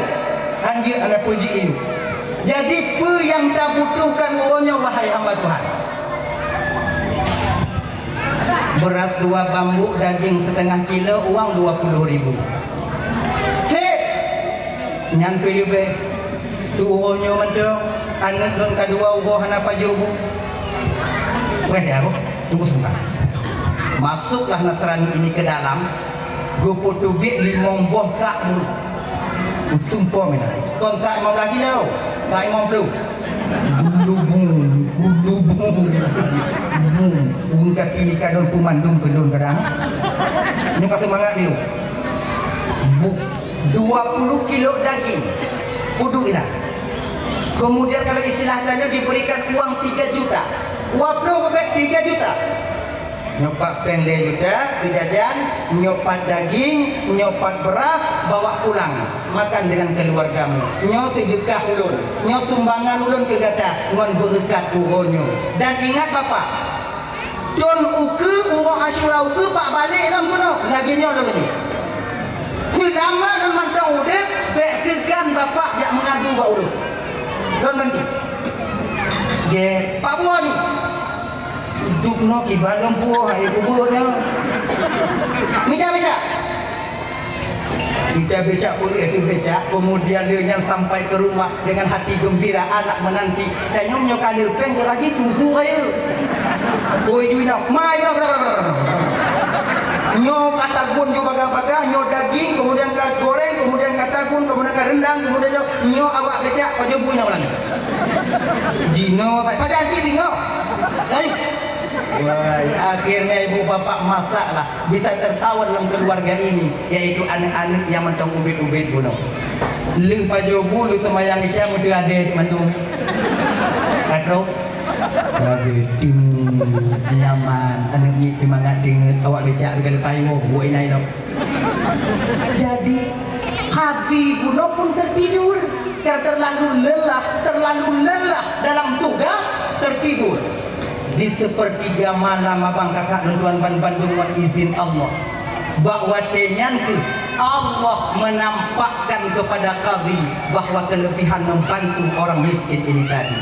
Hanjeuet aneuk puji iyu. Jadi, peue nyang tabutuhkan uroe nyoe, wahai hamba Tuhan? Beras dua bambuk, daging setengah kilo, uang dua puluh ribu. Sip! Nyan pih leubeh. Tu uroe nyoe mantong, aneuk lôn ka dua uroe hana pajoh bu. Weh, ya, Bu. Tunggu sebentar. Masuklah Nasrani ini ke dalam, geupeuteubiet limong boh trak bu. Utum po mina. Kon trak limong blah kilo, trak limong ploh. Gulu bu, gulu bu. Bu, ureueng ka tini ka lôn peumandum keu lôn kadang. Nyoe ka seumangat liu. Bu. Dua puluh kilo daging uduk inan. Kemudian kalau istilah tanyoe diberikan uang tiga juta. Dua puluh ribèe tiga juta. Nyoe pat péng lhèe juta keu jajan, nyoe pat daging, nyoe pat beras, bawa pulang. Makan dengan keluargamu. Nyoe seudeukah ulôn. Nyoe sumbangan ulôn keu gata ngon beureukat uroe nyoe. Dan ingat Bapak, Thôn ukeue, uroe Asyura ukeue, bak balek lom keunoe. Lagèe nyoe lôn nyoe. Seulama lôn mantong udép, bèk seugan bapak jak meungadu bak ulôn. Lôn bantu. Gèt, Pak Buan. Dubnoe kiban lôn puwoe, hai kubeuet nyoe. Mita becak. Mita becak, peureueh teuh becak, kemudian lé nyan sampai ke rumah dengan hati gembira, anak menanti. Tanyoe nyoe ka leupeng, geuraji tusu kaya. Oi, ju inoe, ma inoe, geura, geura, geura, geura. Nyoe ka tagun ju bagah-bagah, nyoe daging, kemudian ka goreng, kemudian ka tagun, kemudian ka rendang, kemudian nyoe, nyoe awak becak, pajoh bu inoe ulang. Jinoe, pajan cit ingoe. Hai. Wai, akhirnya ibu bapak masaklah. Bisa tertawa dalam keluarga ini, yaitu aneuk-aneuk nyang mantong ubit-ubit bunoe. Lheueh pajoh bu, lheueh seumayang Isya, meuteuadèe mandum. Ka trôk. Lagèe teungeut, nyaman, aneuk miet teumangat teungeut, awak becak beugalak payoh, buet inai lom. Jadi, kadhi bunoe pun tertidur. Ter-, terlalu lelah, terlalu lelah dalam tugas, tertidur. Di sepertiga malam, abang kakak lôn tuan ban bandum, ngon izin Allah. Bak watèe nyan kheueh Allah menampakkan kepada kadhi bahwa kelebihan membantu orang miskin ini tadi.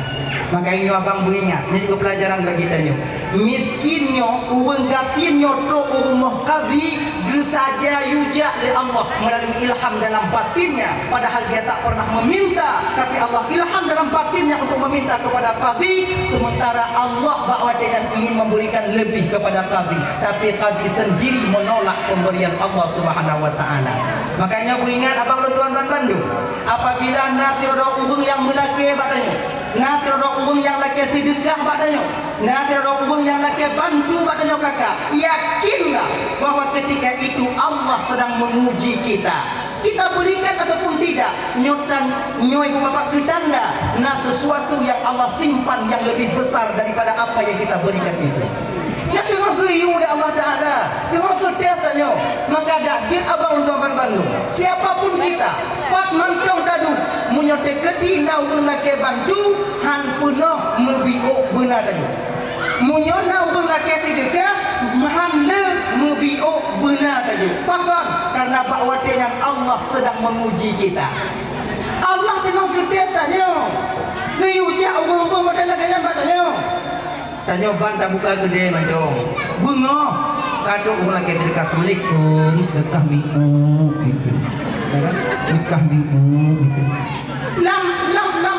Maka nyoe abang beuingat, nyoe juga pelajaran bagi tanyoe. Miskin nyoe, ureueng gasien nyoe trôk u rumoh kadhi, geusaja yujak lé Allah melalui ilham dalam batinnya. Padahal dia tak pernah meminta, tapi Allah ilham dalam batinnya untuk meminta kepada kadhi, sementara Allah bak watèe nyan ingin memberikan lebih kepada kadhi, tapi kadhi sendiri menolak pemberian Allah Subhanahu wa Ta'ala. Makanya beuingat abang lôn tuan ban bandum, apabila na sidroe ureueng nyang meulakèe bak tanyoe, na sidroe ureueng nyang lakèe seudeukah bak tanyoe, na sidroe ureueng nyang lakèe bantu bak tanyoe kakak, yakinlah bahwa ketika itu Allah sedang menguji kita. Kita berikan ataupun tidak, nyoe tan-, nyoe ibu bapak keu tanda na sesuatu yang Allah simpan yang lebih besar daripada apa yang kita berikan itu. Nyan teungoh geuyue lé Allah Ta'ala, teungoh geutés tanyoe, maka dak jeuet abang lôn tuan ban bandum. Siapa pun kita, pat mantong taduek, meunyoe teukeudi na ureueng lakèe bantu, han peunoh meubiôk beuna tanyoe. Meunyoe na ureueng lakèe seudeukah, han lé meubiôk beuna tanyoe. Pakon? Karena bak watèe nyan Allah sedang menguji kita. Allah teungoh geutés tanyoe. Geuyue jak ureueng-ureueng model lagèe nyan bak tanyoe. Tanyoe ban tabuka keudè mantong. Beungoh. Ka trôk ureueng lakèe seudeukah, "Assalamualaikum, seudeukah miôk," gitu. Ya kan? "Seudeukah miôk," gitu. Lam, lam, lam,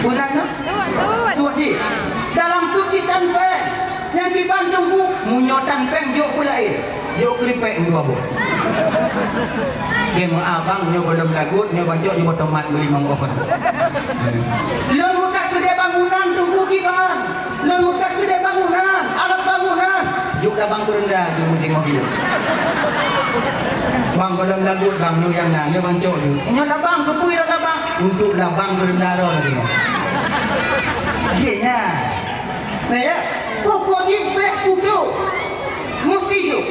Peue nan nyoe? Sut jih. Dalam sut jih tan péng. Nyang kiban teungku, meunyoe tan péng jok peulaén. Jok keuripék dua boh. Gé meu'ah bang, nyoe gohlom lagot, nyoe bancok, nyoe boh tomat beulimong boh. Lôn meukat keudè bangunan teungku kiban. Lôn meukat keudè bangunan, alat bangunan. Jok labang keureunda, jok meusingoh hireuen. Bang, gohlom lagot bang, nyoe nyang na, nyoe bancok jok. Nyoe labang, keupeue lôn labang? Untuk labang keureunda droe tadi. Iya nya. Nah ya, pokok jih bèk putôh. Mesti jok.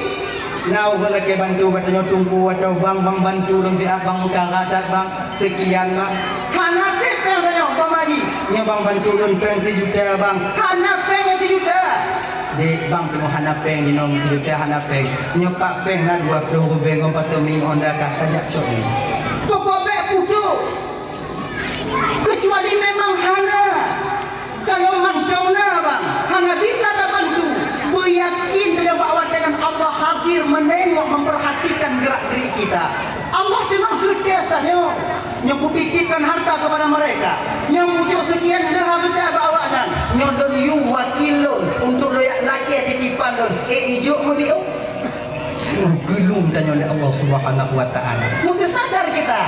Na ureueng lakèe bantu gata nyoe teungku atau bang, bang bantu lôn siat bang, utara that bang, sekian bang. Hana sép péng tanyoe, umpama jih. Nyoe bang bantu lôn péng sijuta bang. Hana péng sijuta. Dek bang teungoh hana péng jinoe sijuta hana péng. Nyoe pat péng na dua ploh ribèe ngon patong minyeuk Honda ka tajak cok nyoe. Pokok bèk putôh. Kecuali memang hana. Kalau mantong na bang, hana bisa tabantu, beuyakin saja bak watèe nyan Allah hadir, menengok, memperhatikan gerak-gerik kita. Allah teungoh geutés tanyoe. Nyoe kutitipkan harta kepada mereka. Nyoe kujok sekian lé harta bak awaknyan. Nyoe lôn yue wakil lôn untuk lôn yak lakèe titipan lôn. Eh, ijok meubiôh. Geulom tanyoe lé Allah Subhanahu wa Ta'ala. Mesti sadar kita.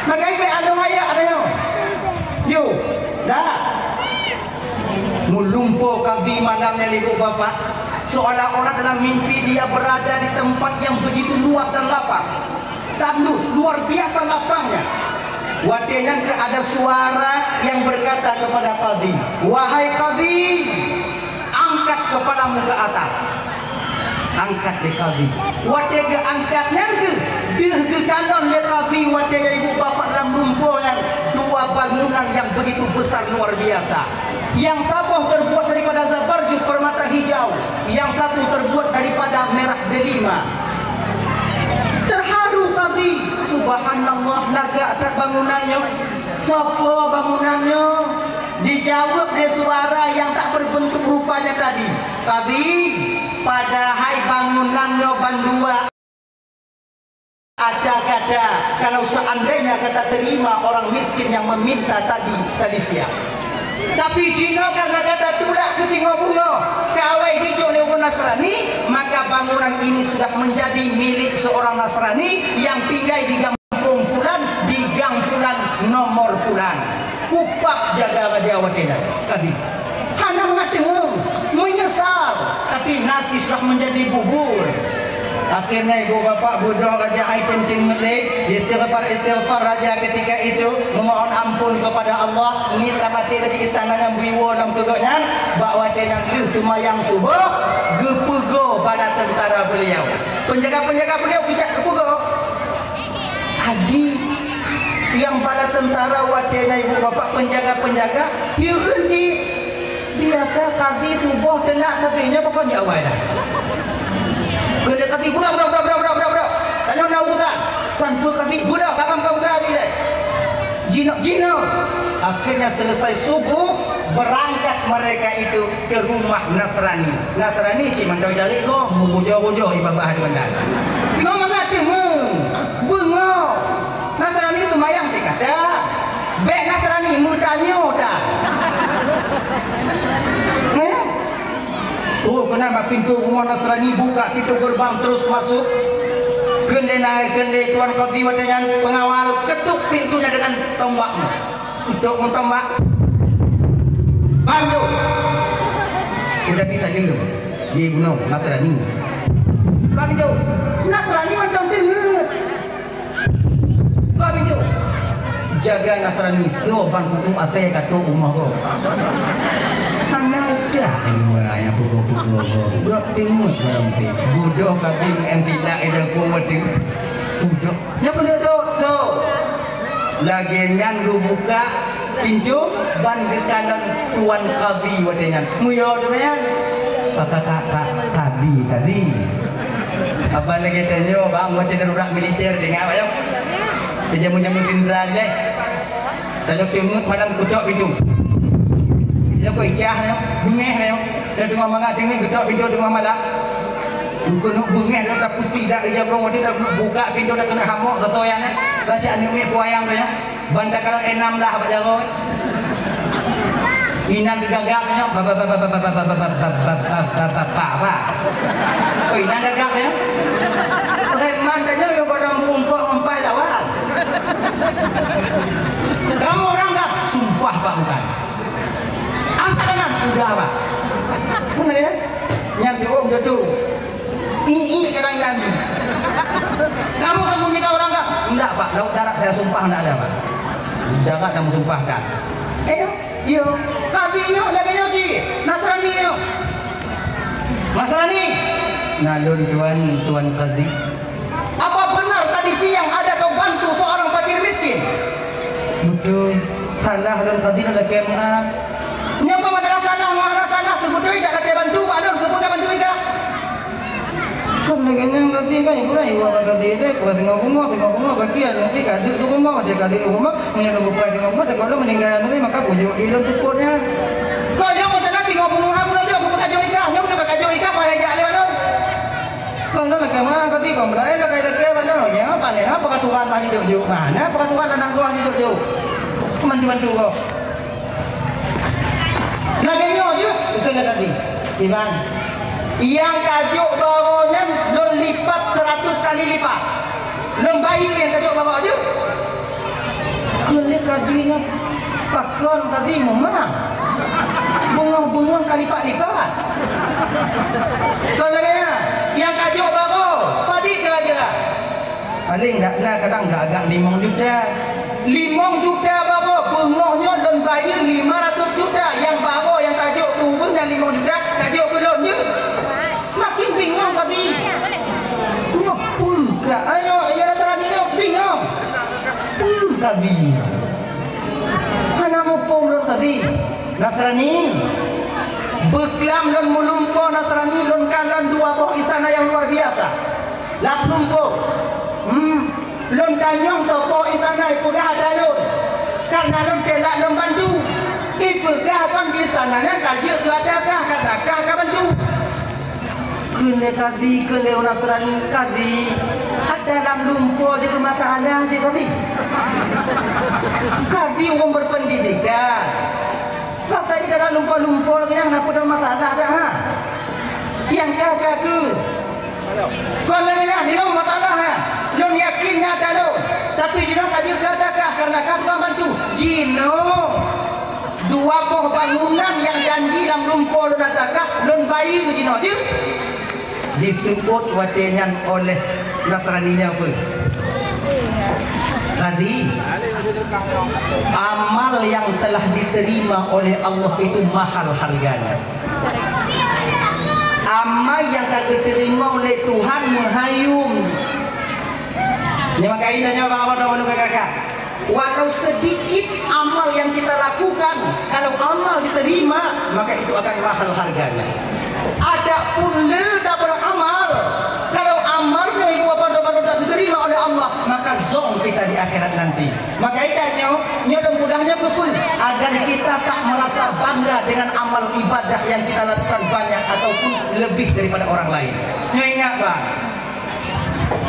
Maka ipe adoe ayat tanyoe. Yo, dah. Meulumpoe kadhi malam nyan, ibu bapak, seolah-olah dalam mimpi dia berada di tempat yang begitu luas dan lapang. Tandus, luar biasa lapangnya. Watèe nyan keu ada suara yang berkata kepada kadhi, "Wahai kadhi, angkat kepalamu ke atas." Angkat lé kadhi. Watèe geuangkat nyan geuh, deuh geukalon lé kadhi watèe nyan, ibu bapak, dalam lumpoe nyan dua bangunan yang begitu besar luar biasa. Yang saboh terbuat daripada zabarjud permata hijau, yang satu terbuat daripada merah delima. Terharu kadhi, subhanallah, lagak that bangunan nyoe. Soe po bangunan nyoe? Dijaweueb lé suara nyang tak berbentuk rupanya tadi, "Kadhi, padahai bangunan nyoe bandua ada gata kalau seandainya gata terima orang miskin yang meminta tadi, tadi siang. Tapi jinoe karena gata tulak keu singoh beungoh, kawai jijok lé ureueng Nasrani, maka bangunan ini sudah menjadi milik seorang Nasrani yang tinggal di gampông pulan, di gang pulan, nomor pulan." Kupab jaga raja watèe nyan, kadhi. Hana mangat teungeut, meunyeusal, tapi nasi sudah menjadi bubur. Akhirnya ibu bapak beudôh raja hai teungeut lé, istighfar-istighfar raja ketika itu, memohon ampun kepada Allah, niet lam até laju istana nyang beuiwoe lam keu gobnyan, bak watèe nyan lheueh seumayang suboh, geupeugoe bala teuntara beliau. Penjaga-penjaga beliau geujak geupeugoe. Kadhi, nyang bala teuntara watèe nyan ibu bapak penjaga-penjaga, hireuen cit. Biasa kadhi suboh teulat, tapi nyoe pokok nyoe awai dah. Keuneuk kadhi, "Budak, budak, budak." Tanyoe na urusan. Tanpa kadhi, "Budak, takam ka buka lé." Jinoe, jinoe. Akhirnya selesai subuh, berangkat mereka itu ke rumah Nasrani. Nasrani cit mantong dari gob, meubujoe-bujoe di babah di bandar. Teungoh mangat teungeut, beungoh. Nasrani seumayang cit ka that. Bèk Nasrani meutanyoe that. Eh? Oh, keunan bak pintoe rumoh Nasrani, buka pintoe gerbang terus masuk. Kheun lé na, kheun lé tuan kadhi watèe nyan, pengawal, ketuk pintunya dengan tombaknya. Untuk meutombak. Bang Jok. Udah bisa diem. Dia bunuh Nasrani. Bang Jok. Nasrani mantong teungeut. Bang Jok. Jaga Nasrani. Soe ban kuku asai kato umah ko. Hana udah. Ilmu ayah pukul-pukul ko. Budak teungeut barang pi. Bodoh kaki M tidak ada kuat. Budak. Nyoe keuneuk rot, so. Lagèe nyan geubuka pintoe ban geukalon tuan kadhi watèe nyan. Meuyôh teuma nyan. Ka, ka, ka, ka, kadhi, kadhi. Abang lagèe tanyoe, bang, watèe darurat militer, ingat, bang, yo. Teujamu-jamu teuntara lé. Tanyoe teungeut malam geutok pintoe. Nyoe kok icah nyoe, beungèh nyoe. Nyoe teungoh mangat teungeut geutok pintoe teungoh malam. Keuneuk beungèh dah, taputéh dah ija brong, watèe dah buka pintoe dah keuneuk hamok geutoe nyan. Raja aneuk miet buayang nyoe. Ban takalon enam lah bak jaroe. Inan geugagak nyoe, ba, ba, ba. Oi, inan gagak nyoe. Preman tanyoe nyang gohlom meurumpok ngon pai lawan. Kamu orang gak? Sumpah, Pak, bukan. Angkat tangan, udah, Pak. Mana ya? Nyan diom jatuh. Ih, ih, kadang-kadang. Kamu sembunyikan orang gak? Enggak, Pak. Laut darat saya sumpah enggak ada, Pak. Darat kamu sumpahkan. Eh, Iya, kadhi nyoe lagèe nyoe cit, Nasrani nyoe. Nasrani. Na lôn tuan, Tuan Kadhi. Apa benar tadi siang ada kau bantu seorang fakir miskin? Beutôi. Salah lôn Kadhi, lôn lakèe meu'ah. Nyoe kau masalah salah, masalah salah, keubeutôi jak lakèe bantu bak lôn, keupeue ka bantu ikah? Kon lagèe nyan Kadhi, kan ibu kan ibu Kadhi deh, bukan teungoh bumoe, teungoh bumoe bagian nanti kadeuek di rumoh, dia kadeuek di rumoh, meunyoe lôn beupai teungoh bumoe, takot lôn meuninggai aneuëk, maka bujok di lôn teupot nyan. Kok nyoe meuteuna teungoh bumoe, hana lôn jok, keupeue ka jok ikah, nyoe meuteuna ka jok ikah, pada jak lewat lôn. Kon lôn lakèe meu'ah Kadhi, kon beulai lakèe-lakèe bak lôn, nyan paléh apa ka Tuhan bak jok-jok, mana apa ka Tuhan ladang Tuhan jok-jok. Bantu-bantu kok. Lagèe nyoe jeuet, beutôi lah tadi. Iban, nyang ka jok baroe nyan lôn lipat seuratus kali lipat. Lôn bayeue nyang ka jok baroe jeuet. Kheun lé Kadhi nyoe, pakon Kadhi meumang? Beungoh-beungoh ka lipat-lipat. Kon lagèe nyan, nyang ka jok baroe, padit keu raja. Paléng dak na kadang gak-gak limong juta. Limong juta baroe, beungoh nyoe lôn bayeue lima ratus juta. Nyang baroe nyang tajok keu ureueng nyan limong juta, tajok keu lôn jeuet. Makin bingong Kadhi. Nyoe peue ka? Ayo, ya Nasrani nyoe bingong. Peue Kadhi? Hana muphom lôn Kadhi. Nasrani. Beuklam lôn meulumpoe Nasrani, lôn kalon dua boh istana nyang luar biasa. Lam lumpoe. Hmm. Lôn tanyong soe po istana ipeugah ata lôn. Karena lôn teulat lôn bantu. Ipeugah kon di istana nyan ka jeuet keu ata kah, karena kah ka bantu. Kheun lé Kadhi, kheun lé ureueng Nasrani, Kadhi, ata lam lumpoe jeuet keu masalah jeuet Kadhi. Kadhi ureueng berpendidikan. Pasai di dalam lumpoe-lumpoe lagèe nyan, hana peue masalah dah, ha? Nyang ka-ka keu. Kon lagèe nyan, di lôn masalah, ha? Lôn yakin nyan ata lôn. Tapi jinoe ka jeuet keu ata kah, karena kah tukang bantu. Jinoe dua boh bangunan nyang janji lam lumpoe lôn ata kah, lôn bayeue jinoe jeuet. Disebut watèe nyan oleh Nasrani nyan peue? Tadi, amal yang telah diterima oleh Allah itu mahal harganya. Amal nyang ka geuteurimong lé Tuhan meuhayom. Nyoe maka indah nyoe bak abang-abang kakak-kakak. Walau sedikit amal yang kita lakukan, kalau amal diterima, maka itu akan mahal harganya. Adapun le tabeuet amal, kalau amal nyoe ibu bapa doa-doa tak diterima oleh Allah, maka zong kita di akhirat nanti. Maka itu nyoe, nyoe lôn peugah nyoe keupeue? Agar kita tak merasa bangga dengan amal ibadah yang kita lakukan banyak ataupun lebih daripada orang lain. Nyoe ingat, bang.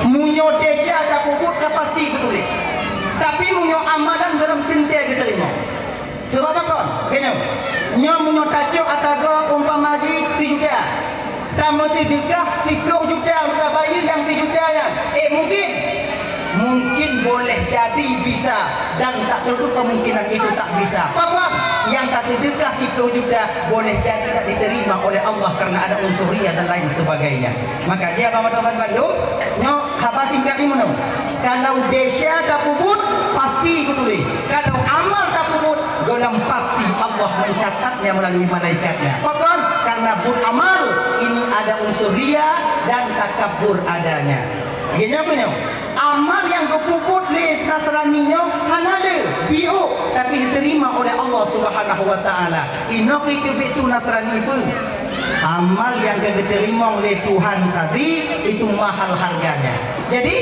Meunyoe desya tapeubuet ka pasti geutuléh. Tapi meunyoe amalan gohlom teuntèe geuteurimong. Sabab apa kon? Geutanyoe. Nyoe meunyoe tacok ata goe umpama jih sijuta. Tameuseudeukah siplôh juta, tabayeue nyang sijuta nyan. Eh, mungkin? Mungkin boleh jadi bisa dan tak tertutup kemungkinan itu tak bisa. Apa? Nyang taseudeukah siplôh juta boleh jadi tak diterima oleh Allah karena ada unsur riya dan lain sebagainya. Maka jih abang-abang bandum, nyoe haba singkat jih meunoe. Kalau desya tapeubuet, pasti geutuléh. Kalau amal tapeubuet, gohlom pasti Allah mencatatnya melalui malaikat-Nya. Pakon? Karena buet amal ini ada unsur riya dan takabur adanya. Geutanyoe, geutanyoe. Amal nyang geupeubuet lé Nasrani nyoe hana le, biôh, tapi diterima oleh Allah Subhanahu wa Taala. Inoe keuh teubiet tu Nasrani peue? Amal nyang ka geuteurimong lé Tuhan tadi itu mahal harganya. Jadi,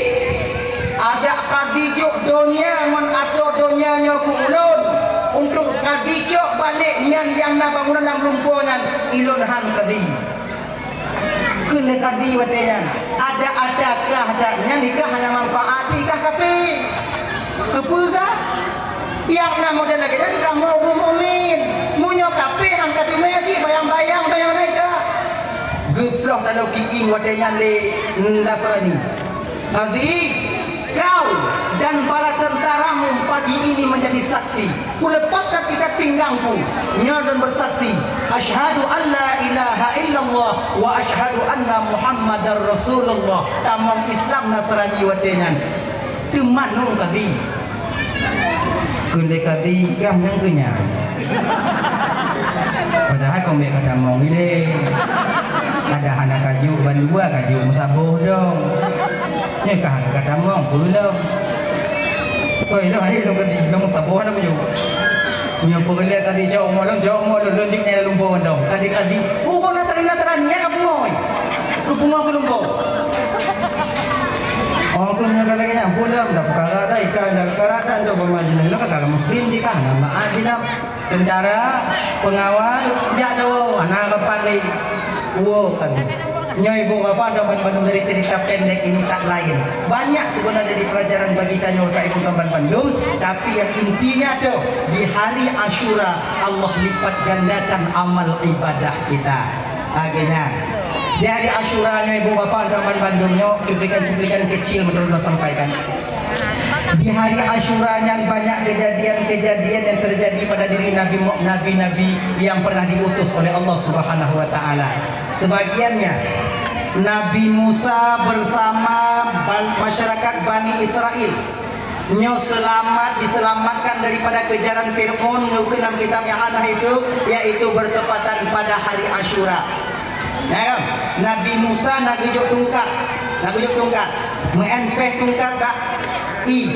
adak Kadhi jok donya ngon asoe donya nyoe keu ulôn, untuk Kadhi cok balek nyan nyang na bangunan lam lumpoe nyan, ulôn han Kadhi. Kheun lé Kadhi watèe nyan, adak ata kah dak nyan ikah hana manfaat, ikah kafé. Keupeue kah? Nyang na model lagèe nyan kamoe ureueng mukmin. Meunyoe ka Teumé cit bayang-bayang tanyoe naik ka. Geuploh tanoh kiéng watée nyan lé Nasrani. Qadhi, kau dan bala tentaramu pagi ini menjadi saksi. Kulepaskan ikat pinggangku. Nyoe dan bersaksi, "Asyhadu an la ilaha illallah wa asyhadu anna Muhammadar Rasulullah." Tamong Islam Nasrani watée nyan. Teuma nung Qadhi. Kheun lé Qadhi, "Gah nyang keu nyan." Padahai kong bék ka tamong ilée. Kada hana kajok, bandua kajok meusaboh dong. Nyoe ka hana ka tamong, peue lom. Koi lom, ayo lom Qadhi, lom meusaboh hana kajok. Nyoe peureulée Qadhi cok umoe lom, cok umoe lom, lom jeuet nyang lumpoe dong. Qadhi, Qadhi, "Oh, bona tadi na tadi, nyan ka pungo." Keu pungo keu lumpoe. Oh, keu nyoe ka lagée nyan, peue lom, dak peukara dah, ikan dak peukara dah, untuk pemajinah. Nyoe ka dalam muslim di ka, nama adinam. Tentara, pengawal, jak do, hana rapat lé. Woe kan. Nyoe ibu bapa dan bandum dari cerita pendek ini tak lain. Banyak sebenarnya jadi pelajaran bagi tanyoe ka ibu dan bandum, tapi yang intinya tu, di hari Asyura Allah lipat gandakan amal ibadah kita. Akhirnya, di hari Asyura nyoe ibu bapa dan bandum nyoe cuplikan-cuplikan kecil menurut sampaikan. Di hari Asyura nyan banyak kejadian-kejadian yang terjadi pada diri Nabi Mu-, nabi-nabi yang pernah diutus oleh Allah Subhanahu wa Ta'ala. Sebagiannya, Nabi Musa bersama ban-, masyarakat Bani Israel nyoe selamat, diselamatkan daripada kejaran Fir'aun, nyoe dalam kitab yang hana itu, yaitu bertepatan pada hari Asyura. Nah, Nabi Musa na geujok tungkat, na geujok tungkat. Meu'en péh tungkat ka i.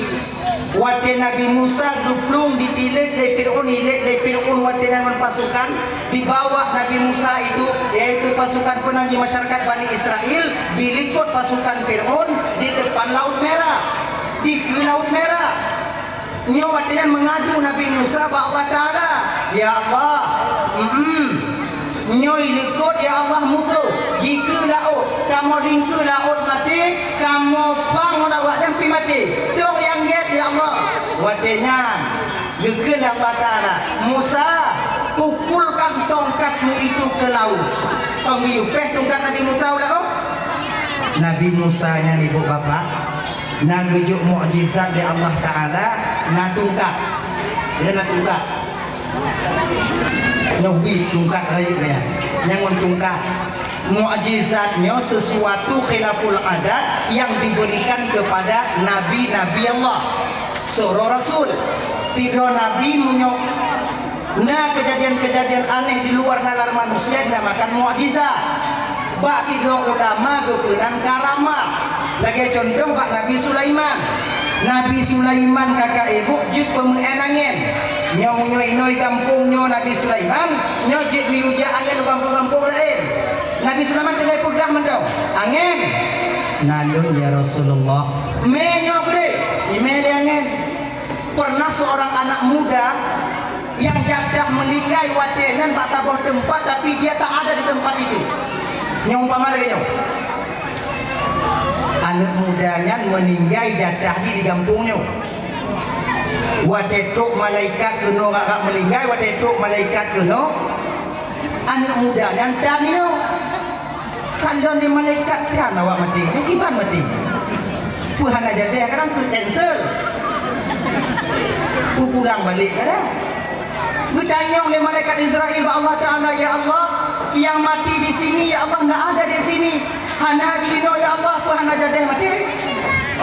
Watée Nabi Musa geuplueng ditilet lé Fir'aun, ilet lé Fir'aun watée nyan ngon pasukan, dibawa Nabi Musa itu, yaitu pasukan peunang jih masyarakat Bani Israel, dilikot pasukan Fir'aun di depan Laut Merah, dikeue Laut Merah. Nyoe watée nyan meungadu Nabi Musa bak Allah Taala, "Ya Allah, mm, nyoe ilikot ya Allah musoh, dikeue laôt, kamoe dikeue laôt maté, kamoe pang ngon awaknyan pih maté. Dong nyang gét ya Allah." Watée nyan geukheun lé Allah Taala, "Musa, pukulkan tongkatmu itu ke laut." Pang geuyue péh tungkat Nabi Musa u laôt. Nabi Musa nyan ibu bapa, na geujok mukjizat lé Allah Taala, na tungkat. Ya, na tungkat. Nyoe bit tungkat rayeuk nyan. Nyang ngon tungkat. Mukjizat nyoe sesuatu khilaful adat yang diberikan kepada nabi-nabi Allah. Sidroe rasul. Sidroe nabi meunyoe na kejadian-kejadian aneh di luar nalar manusia dinamakan mukjizat. Bak sidroe ulama geupeunan karamah. Lagée contoh bak Nabi Sulaiman. Nabi Sulaiman kakak ibu jeuet peumeu'en angén. Nyoe meunyoe inoe gampông nyoe Nabi Sulaiman, nyoe jeuet geuyue jak angén u gampông-gampông laén. Nabi Sulaiman tinggai peugah mantong, "Angén!" "Na lôn, ya Rasulullah." "Mé nyoe keudeh." Imé lé angén. Pernah seorang anak muda yang jadah meulinggai watée nyan bak saboh teumpat, tapi dia tak ada di tempat itu. Nyoe umpama lagée nyoe. Aneuk muda nyan meuninggai jadah jih di gampông nyoe. Watée trok malaikat keunoe rap-rap meulinggai, watée trok malaikat keunoe, aneuk muda nyan tan nyoe. Kalon lé malaikat tan awak maté. Nyoe kiban maté. Peue hana jadeh kadang keu cancel. Peue pulang balek kadang. Geutanyong lé malaikat Israel bak Allah Taala, "Ya Allah, nyang maté di sini, ya Allah, ndak ada di sini. Hana jinoe, ya Allah, peue hana jadeh maté?"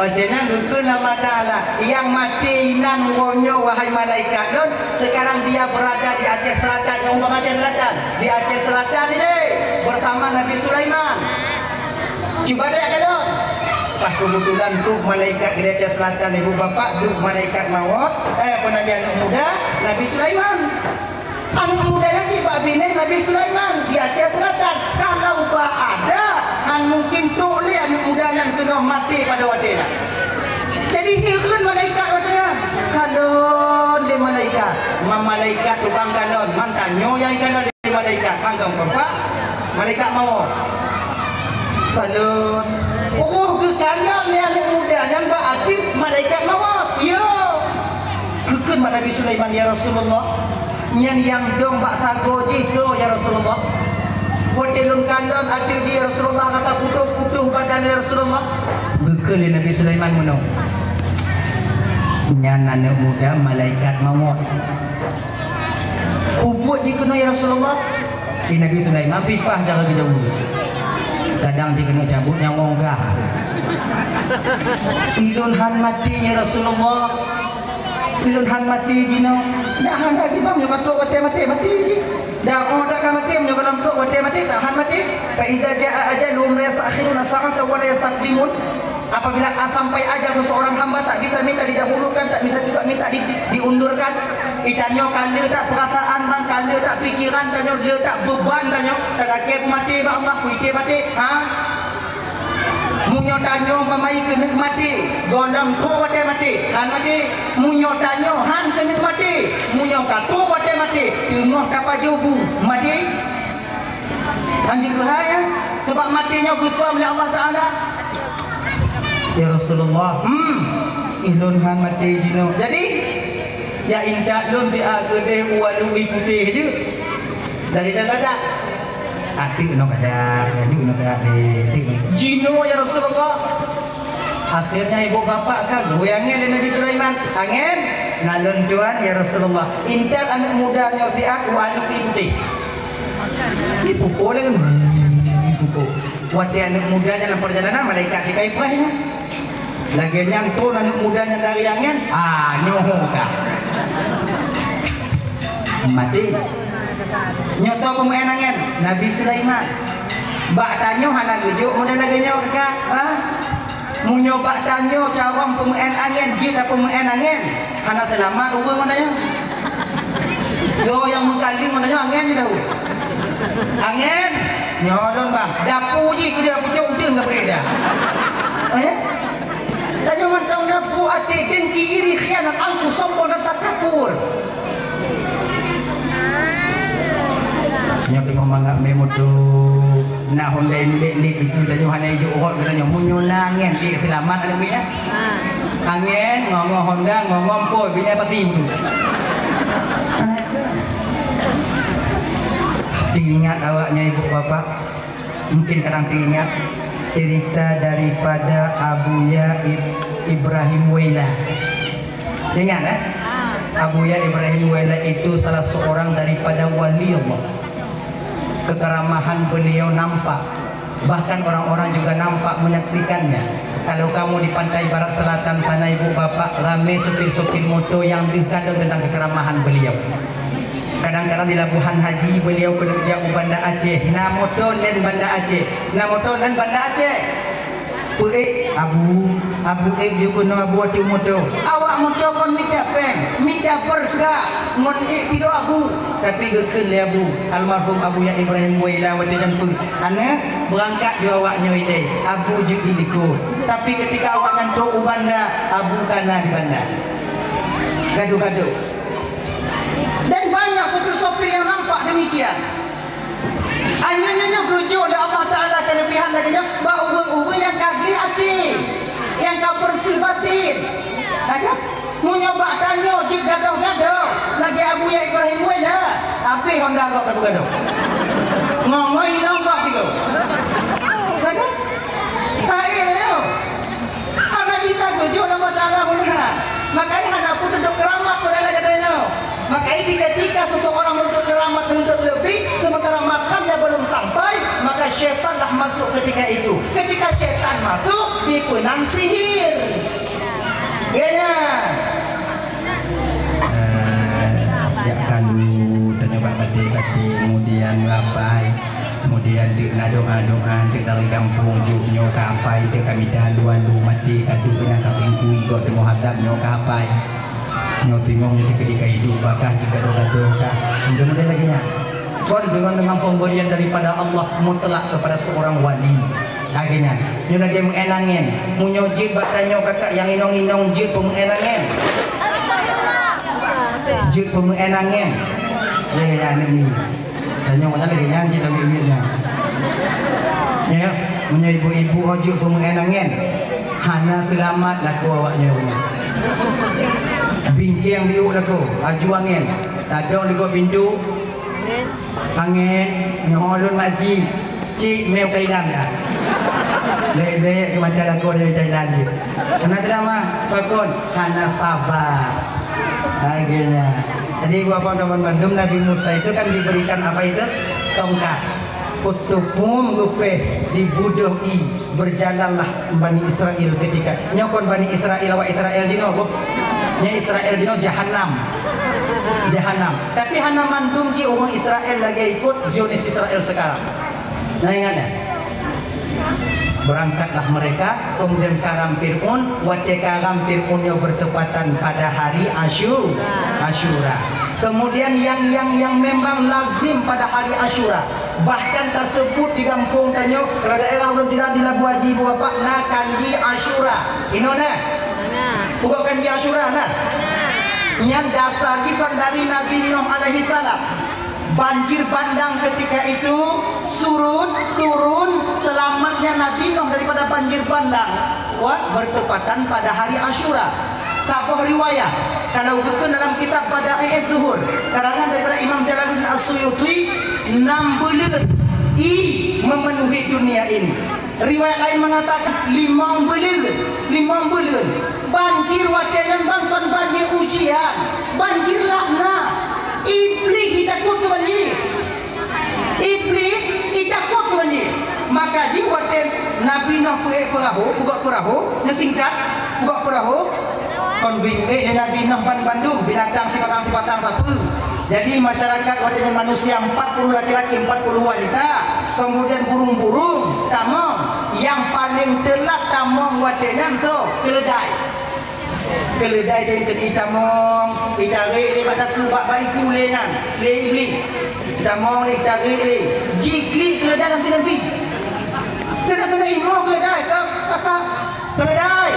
Óh lheueh nyan geukheun Allah Taala, "Nyang maté inan woe nyoe, wahai malaikat lôn, sekarang dia berada di Aceh Selatan." Nyang umpama Aceh Selatan, di Aceh Selatan ini bersama Nabi Sulaiman. Cuba tanya ke lôn. Pas kebetulan trok malaikat di Aceh Selatan, ibu bapak, duek malaikat mawöt, eh, peue nan jih, aneuk muda, Nabi Sulaiman. Aneuk muda nyan cit bak binéh Nabi Sulaiman di Aceh Selatan. Kalau bak adat, han mungkin trok lé aneuk muda nyan keunoe maté pada watée nyan. Jadi, hireuen malaikat watée nyan. Kalon lé malaikat. Ma-, malaikat tukang kalon. Man tanyoe nyang kalon lé malaikat. Mantong kompak. Malaikat mawöt. Kalon. Oh, geukalon lé aneuk muda nyan bak ateueh malaikat mawöt. Yo. Geukheun bak Nabi Sulaiman, "Ya Rasulullah, Nyan nyang dong bak sagoe jih, "Droe, ya Rasulullah. Watèe lôn kalon ateueh jih, ya Rasulullah, ka putôh-putôh badan, ya Rasulullah." Geukheun lé Nabi Sulaiman meunoe, "Nyan aneuk muda malaikat mawöt." "Peue buet jih keunoe, ya Rasulullah?" Di Nabi Sulaiman pih paih cara geujaweueb. Kadang jih keuneuk cabot nyawöng kah. "Ulôn han maté, ya Rasulullah. Ulôn han maté jinoe." "Dak han, dak kiban, meunyoe ka trok watèe maté, maté jih. Dak, oh, dak ka maté, meunyoe ka lom trok watèe maté, dak han maté. Fa idza jaa ajaluhum la yasta'khiruna sa'atan wa la yastaqdimun." Apabila, ah, sampai ajal seseorang hamba, tak bisa minta didahulukan, tak bisa juga minta di-, diundurkan. Di tanyoe ka le that peurasaan, ban ka le that pikiran tanyoe, le that beuban tanyoe, talakèe peumaté bak Allah, peuité maté. Ha? Meunyoe tanyoe meumai keuneuk maté, gohlom trok watèe maté, han maté. Meunyoe tanyoe han keuneuk maté, meunyoe ka trok watèe maté, teungoh tapajoh bu, maté. Hanjeuet keuhai, ya? Sabab maté nyoe geusom lé Allah Taala. "Ya Rasulullah, hmm, ulôn han maté jinoe." "Jadi?" "Ya, intat lôn tiak keudeh u Alui Putéh jeuet." Dari jalan dak? Ateueh nyoe ka jak, lanjut nyoe ka deh, ateueh nyoe. "Jinoe, ya Rasulullah." Akhirnya ibu bapak ka geuyue angén lé Nabi Sulaiman. "Angén, na lôn tuan, ya Rasulullah. Intat aneuk muda nyoe tiak u Alui Putéh." Ipupuk lé kan? Ipupuk. Watèe aneuk muda nyan lam peurjalanan, malaikat jih ka ipreh nyan. Lagèe nyan trôn aneuk muda nyan dari angén, ah, nyoe ka. Maté. Nyoe soe peumeu'en angén? Nabi Sulaiman. Bak tanyoe hana geujok model lagèe nyoe, kakak. Ha? Meunyoe bak tanyoe carông peumeu'en angén, jeuet tapeumeu'en angén, hana seulamat ureueng ngon tanyoe. Soe nyang meukaleng ngon tanyoe angén jih tahu. Angén, nyoe lôn bang, dapu jih keudeh pucok udeueng ka beureda. Oh ya? Tanyoe mantong dapu até dengki, iri, khianat, angkuh, sombong dan takabur. Nyoe teungoh mangat mé moto, na Honda milék-lék itu, tanyoe hana ijok rot geutanyoe. Meunyoe na angén, ék seulamat aneuk miet, ya? Ha. Angén, ngon-ngon Honda, ngon-ngon poi, bina pati moto. Teuingat awaknyan, ibu bapak, mungkin kadang teuingat cerita daripada Abuya Ib-, Ibrahim Weila. Ingat, eh? Abuya Ibrahim Weila itu salah seorang daripada wali Allah. Kekeramahan beliau nampak. Bahkan orang-orang juga nampak menyaksikannya. Kalau kamu di pantai barat selatan sana, ibu bapak, ramé sopir-sopir moto nyang deuh kalon tentang kekeramahan beliau. Kadang-kadang di Labuhan Haji, beliau keuneuk jak u Banda Aceh. Na moto laén Banda Aceh. Na moto laén Banda Aceh. Peuék, Abu, Abu ék jeuet keunoe Abu ateueh moto. Awak moto kon mita péng, mita peureukat ngon ék sidroe Abu. Tapi geukheun lé Abu, almarhum Abuya Ibrahim Weila watèe nyan peue, "Aneuk, beurangkat ju awaknyoe ilèe, Abu jeuet di likôt." Tapi keutika awaknyan trok u Banda, Abu ka na di Banda. Gadoh-gadoh. Dan banyak sopir-sopir nyang nampak demikian. Nyoe, nyoe, nyoe geujok lé Allah Taala keulebihan lagèe nyoe bak ureueng-ureueng nyang ka gleh até, nyang ka beureuséh batén. Ka nyan, meunyoe bak tanyoe jeuet gadoh-gadoh lagèe Abuya Ibrahim Weila, habéh Honda gob tapeugadoh. Ngon-ngon inong gob sigoe. Ka nyan? Hai, ayo. Hana bisa geujok lé Allah Taala meunan. Makanya hana peutuntut keuramat pada lagèe nyoe. Makanya ketika seseorang menuntut keramat, menuntut lebih, sementara makamnya belum sampai, maka syaitanlah masuk ketika itu. Ketika syaitan masuk, dipeunang sihir. Ya, ya. Eh, jak kalu, tanyoe bak batèe-batèe, kemudian meuapai. Kemudian teuk na doa-doa, teuk dari gampông jok nyoe ka apai, teuk ka mita alu-alu maté, ka duek na ka pingkui, kok teungoh adab nyoe ka apai. Nyoe teungoh nyoe teuk ka iduek, bakah jih gadoh-gadoh ka. Mudah-mudahan lagèe nyan. Kon deungon, deungon pemberian daripada Allah mutlak kepada seorang wali. Lagèe nyan. Nyoe lagèe meu'en angèn. Meunyoe jeuet bak tanyoe kakak nyang inong-inong jeuet peumeu'en angèn. Jeuet peumeu'en angèn. Ya, ya, ya, aneuk ni. Tanyoe awaknyan lagèe nyan cit lagèe miet nyan. Ya, ya. Meunyoe ibu-ibu ho jeuet peumeu'en angèn, hana seulamat lakoe awaknyoe nyan. Bingkeng biôk lakoe, aju angèn. Tadong di pintu. Angén, nyoe lôn mak ji. Cik, meuh Thailand ya. Lé-lé keu mata lakoe dari Thailand je. Hana teuma, pakon? Hana sabar. Akhirnya. Jadi, Bapak teman bandum, Nabi Musa itu kan diberikan apa itu? Tongkat. Kutupum gupéh di budôh ié, berjalanlah Bani Israel ketika. Nyoe kon Bani Israel, awak Israel jinoe, boh. Nyoe Israel jinoe jahanam. Jahanam. Tapi hana mandum jih ureuëng Israel lagée ikut Zionis Israel sekarang. Nah, ingat ya. Berangkatlah mereka, kemudian karam Fir'aun, watée karam Fir'aun nyoe bertepatan pada hari Asyu-, Asyura. Kemudian yang, yang, yang memang lazim pada hari Asyura, bahkan tasebut di gampông tanyoe, kalau daerah ulôn tidak di Labuhan Haji, Bapak, na kanji Asyura. Inoe na? Bukan kanji Asyura, na? Nyan dasar jih kon dari Nabi Nuh alaihi salam. Banjir bandang ketika itu surut, turun, selamatnya Nabi Nuh daripada banjir bandang. Wah, bertepatan pada hari Asyura. Saboh riwayat, kalau geukheun dalam kitab Bada'i'uz Zuhur, karangan daripada Imam Jalaluddin As-Suyuti, nam buleuen ié memenuhi dunia ini. Riwayat lain mengatakan limong buleuen, limong buleuen. Banjir watée nyan ban kon banjir ujian, banjir laknat. Iblih jitakot keu banjir. Iblih jitakot keu banjir. Maka jih watée Nabi Nuh peuék peurahô, peugot peurahô, nyoe singkat, peugot peurahô, kon geuék lé Nabi Nuh ban bandum binatang sibata-sibata sapeue. Jadi, masyarakat watée nyan manusia empat puluh laki-laki, empat puluh wanita, kemudian burung-burung tamong. Nyang paleng teulat tamong watée nyan soe? Keuleudai. Keuleudai deh keu itamong, itarek lé bak takue bak, bak iku lé nyan, lé iblih. Itamong lé, itarek lé. Jiklik keuleudai nanti-nanti. Keuneuk-keuneuk imoe keuleudai, ka, ka, ka. Keuleudai,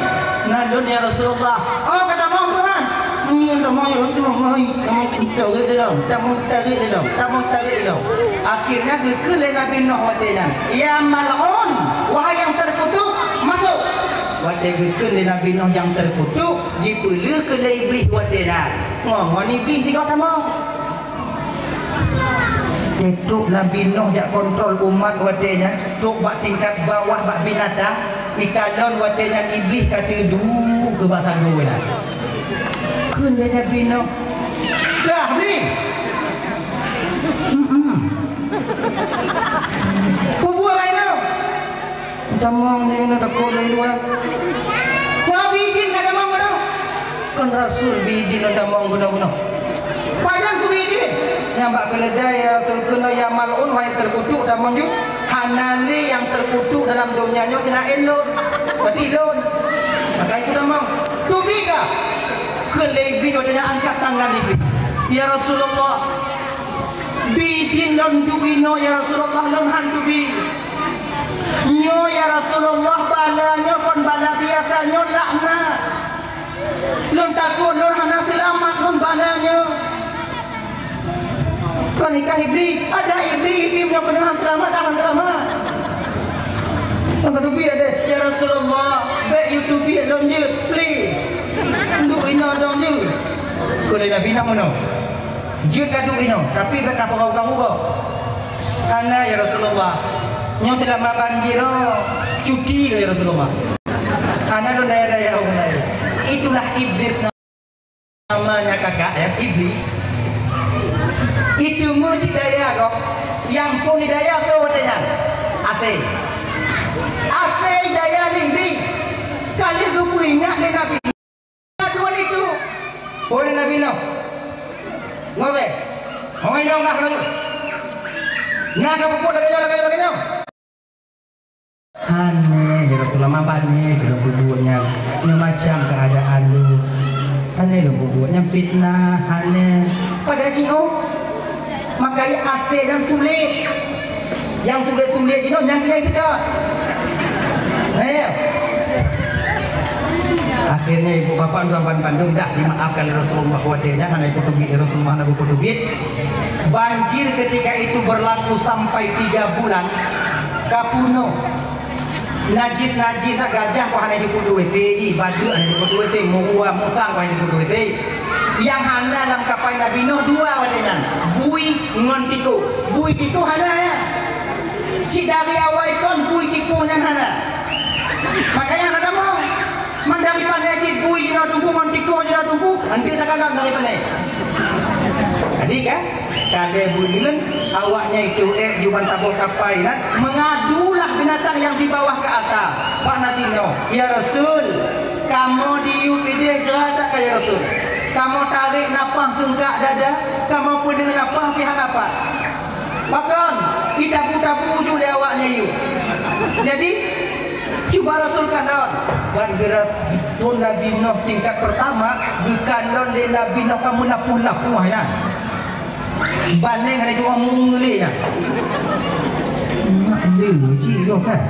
na lôn ya Rasulullah. Oh, ka tamong Tuhan. Hmm, tamong ya Rasulullah. Tamong tarik dalam, tamong tarik dalam, tamong tarik dalam. Akhirnya geukheun lé Nabi Nuh watée nyan, "Ya mal'un, wahai yang terkutuk, masuk." Watée geukheun lé Nabi Nuh nyang terkutuk, jipeuleueh keu lé iblih watée nyan. Ngon, ngon iblih tiga tamong. Trok Nabi Nuh jak kontrol umat watée nyan, trok bak tingkat bawah bak binatang, ikalon watée nyan iblih ka teuduek keu bak sagoe na. Kheun lé Nabi Nuh, "Kah iblih?" "Mm-mm." "Peue buet lagée nyoe?" Tamong nyoe na takot lé luwa. Keu bidin ka tamong keunoe. Kon rasul bidin na tamong bunoe-bunoe. Pajan keu bidin? Nyang bak keuleudai, ya, keunoe ya mal'un, wahai terkutuk, tamong ju. Hana lé nyang terkutuk dalam donya nyoe selaén lôn. Berarti lôn. Maka itu tamong. Teubi ka? Kheun lé iblih watée nyan angkat tangan iblih. Ya Rasulullah, bidin lôn duek inoe ya Rasulullah, lôn han teubi. Nyoe ya Rasulullah, bala nyoe kon bala biasa, nyoe laknat. Lôn takot lôn hana seulamat ngon bala nyoe. Kon ikah iblih, ada iblih, iblih nyoe keuneuk han seulamat, han seulamat. Nyang ka teubiet deh, "Ya Rasulullah, bék yue teubiet lôn jeuet, please. Duek inoe lôn jeuet." Kheun lé Nabi Nuh meunoe. Jeuet ka duek inoe, tapi bék ka peugah-peugah. "Hana, ya Rasulullah. Nyoe teuma banjir, oh, cuti lôn, ya Rasulullah. Hana lôn daya-daya ulôn lagée." Itulah iblis namanya, kakak, ya, iblis. Itu meucit daya kok. Nyang phon daya tu watée nyan. Até. Até daya lé iblis. Ka lheueh geupeuingat lé Nabi. Dua itu. Boleh Nabi Nuh. Ngoe. Hoi dong kah laju. Na ka pupuk lagée nyoe, lagée nyoe, lagée nyoe. Hana, ya Rasulullah, ma bani keu lôn peubuet nyan. Nyoe macam keuadaan lôn. Hana lôn peubuet nyan fitnah, hana. Padahai sinoe. Maka até nyang tuléh. Nyang tuléh-tuléh jinoe nyang kiai teuka. Nah, ya. Akhirnya ibu bapak tuan bandum dah dimaafkan oleh Rasulullah watée nyan, hana ipeuteubiet, Rasulullah hana ipeuteubiet. Banjir ketika itu berlaku sampai tiga bulan. Ka punoh. Najis-najis lah, gajah pun hana jipeuduek W C jih, badeuk hana jipeuduek W C, meuruwa, musang pun hana jipeuduek W C. Nyang hana lam kapai Nabi Nuh dua watée nyan, bui ngon tikôh. Bui tikôh hana, ya. Cit dari awai kon bui tikôh nyan hana. Makanya hana tamong. Man dari pané cit bui jinoe tugu ngon tikôh jinoe tugu, anteuk takalon dari pané. Jadi kan, kadée buleuen awaknyan itu ék ju ban saboh kapai nyan, mengadulah binatang yang di bawah ke atas. Bak Nabi Nuh, "Ya Rasul, kamoe diyueb idéh jra that ka, ya Rasul? Kamoe tarek napah seungkak dada, kamoe peuneuk napah pihak lapat." Pakon, itabu-tabu ju lé awaknyan yue. Jadi, cuba Rasul kalon. Ban geura thon Nabi Nuh tingkat pertama, geukalon lé Nabi Nuh ka meulapoh-lapoh nyan. Baneng hana jua meungeulé nyan. Mak lé cit goh kan.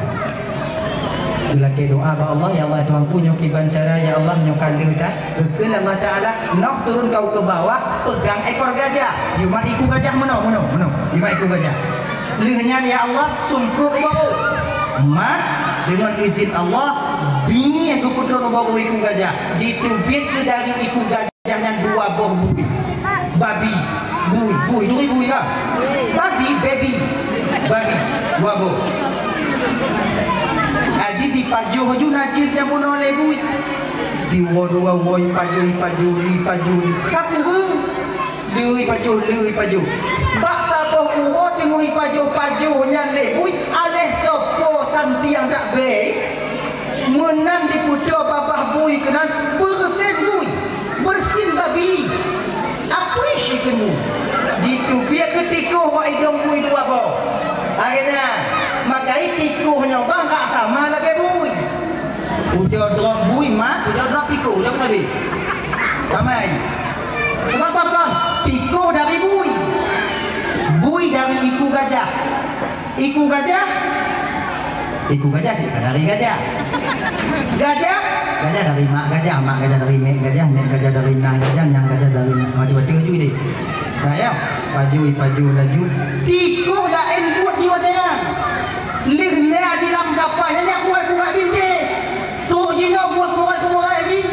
Geulakée doa bak Allah, "Ya Allah, Tuhanku, nyoe kiban cara, ya Allah, nyoe ka lheueh that." Geukheun Allah Taala, "Noh turun kau ke bawah, pegang ekor gajah." Yumat iku gajah meunoe, meunoe, meunoe. Yumat iku gajah. Lheueh nyan, ya Allah, sumprot ubak u. Mat, deungon izin Allah, bingih geupeutron ubak u iku gajah. Diteubiet keu dari iku gajah. Gajah nyan dua boh bui. Babi, bui, bui, turi bui lah. Babi, baby. Babi, dua boh. Jadi dipajoh ju najis nyang bunoe lé bui. Diwoe dua woe, ipajoh, ipajoh, ipajoh. Ka kureueng. Lheueh ipajoh, lheueh ipajoh. Bak saboh uroe teungoh ipajoh-pajoh nyan lé bui, aléh soe po santiang dak bèe. Meunan dipeutoe babah bui keunan, beureusin bui, beureusin babi. Apui shi keumu. Diteubiet keu tikôh bak idông bui dua boh. Akhirnya, makai tikôh nyoe bang ka sama lagèe bui. Ujoe droe bui mat, ujoe droe tikôh, ujoe tadi. Ramai. Sebab apa kon? Tikôh dari bui. Bui dari iku gajah. Iku gajah, iku gajah cit ka dari gajah. Gajah, gajah dari mak gajah, mak gajah dari nek gajah, nek gajah dari nan gajah, nan gajah dari nan, macam-macam ju deh. Nah, ya, pajoh, pajoh laju. Tikôh laén buet di watèe nyan. Lheueh nyan jilam kapai nyan, nyan kuat-kuat bintéh. Trok jinoe buet kurék-kurék jih.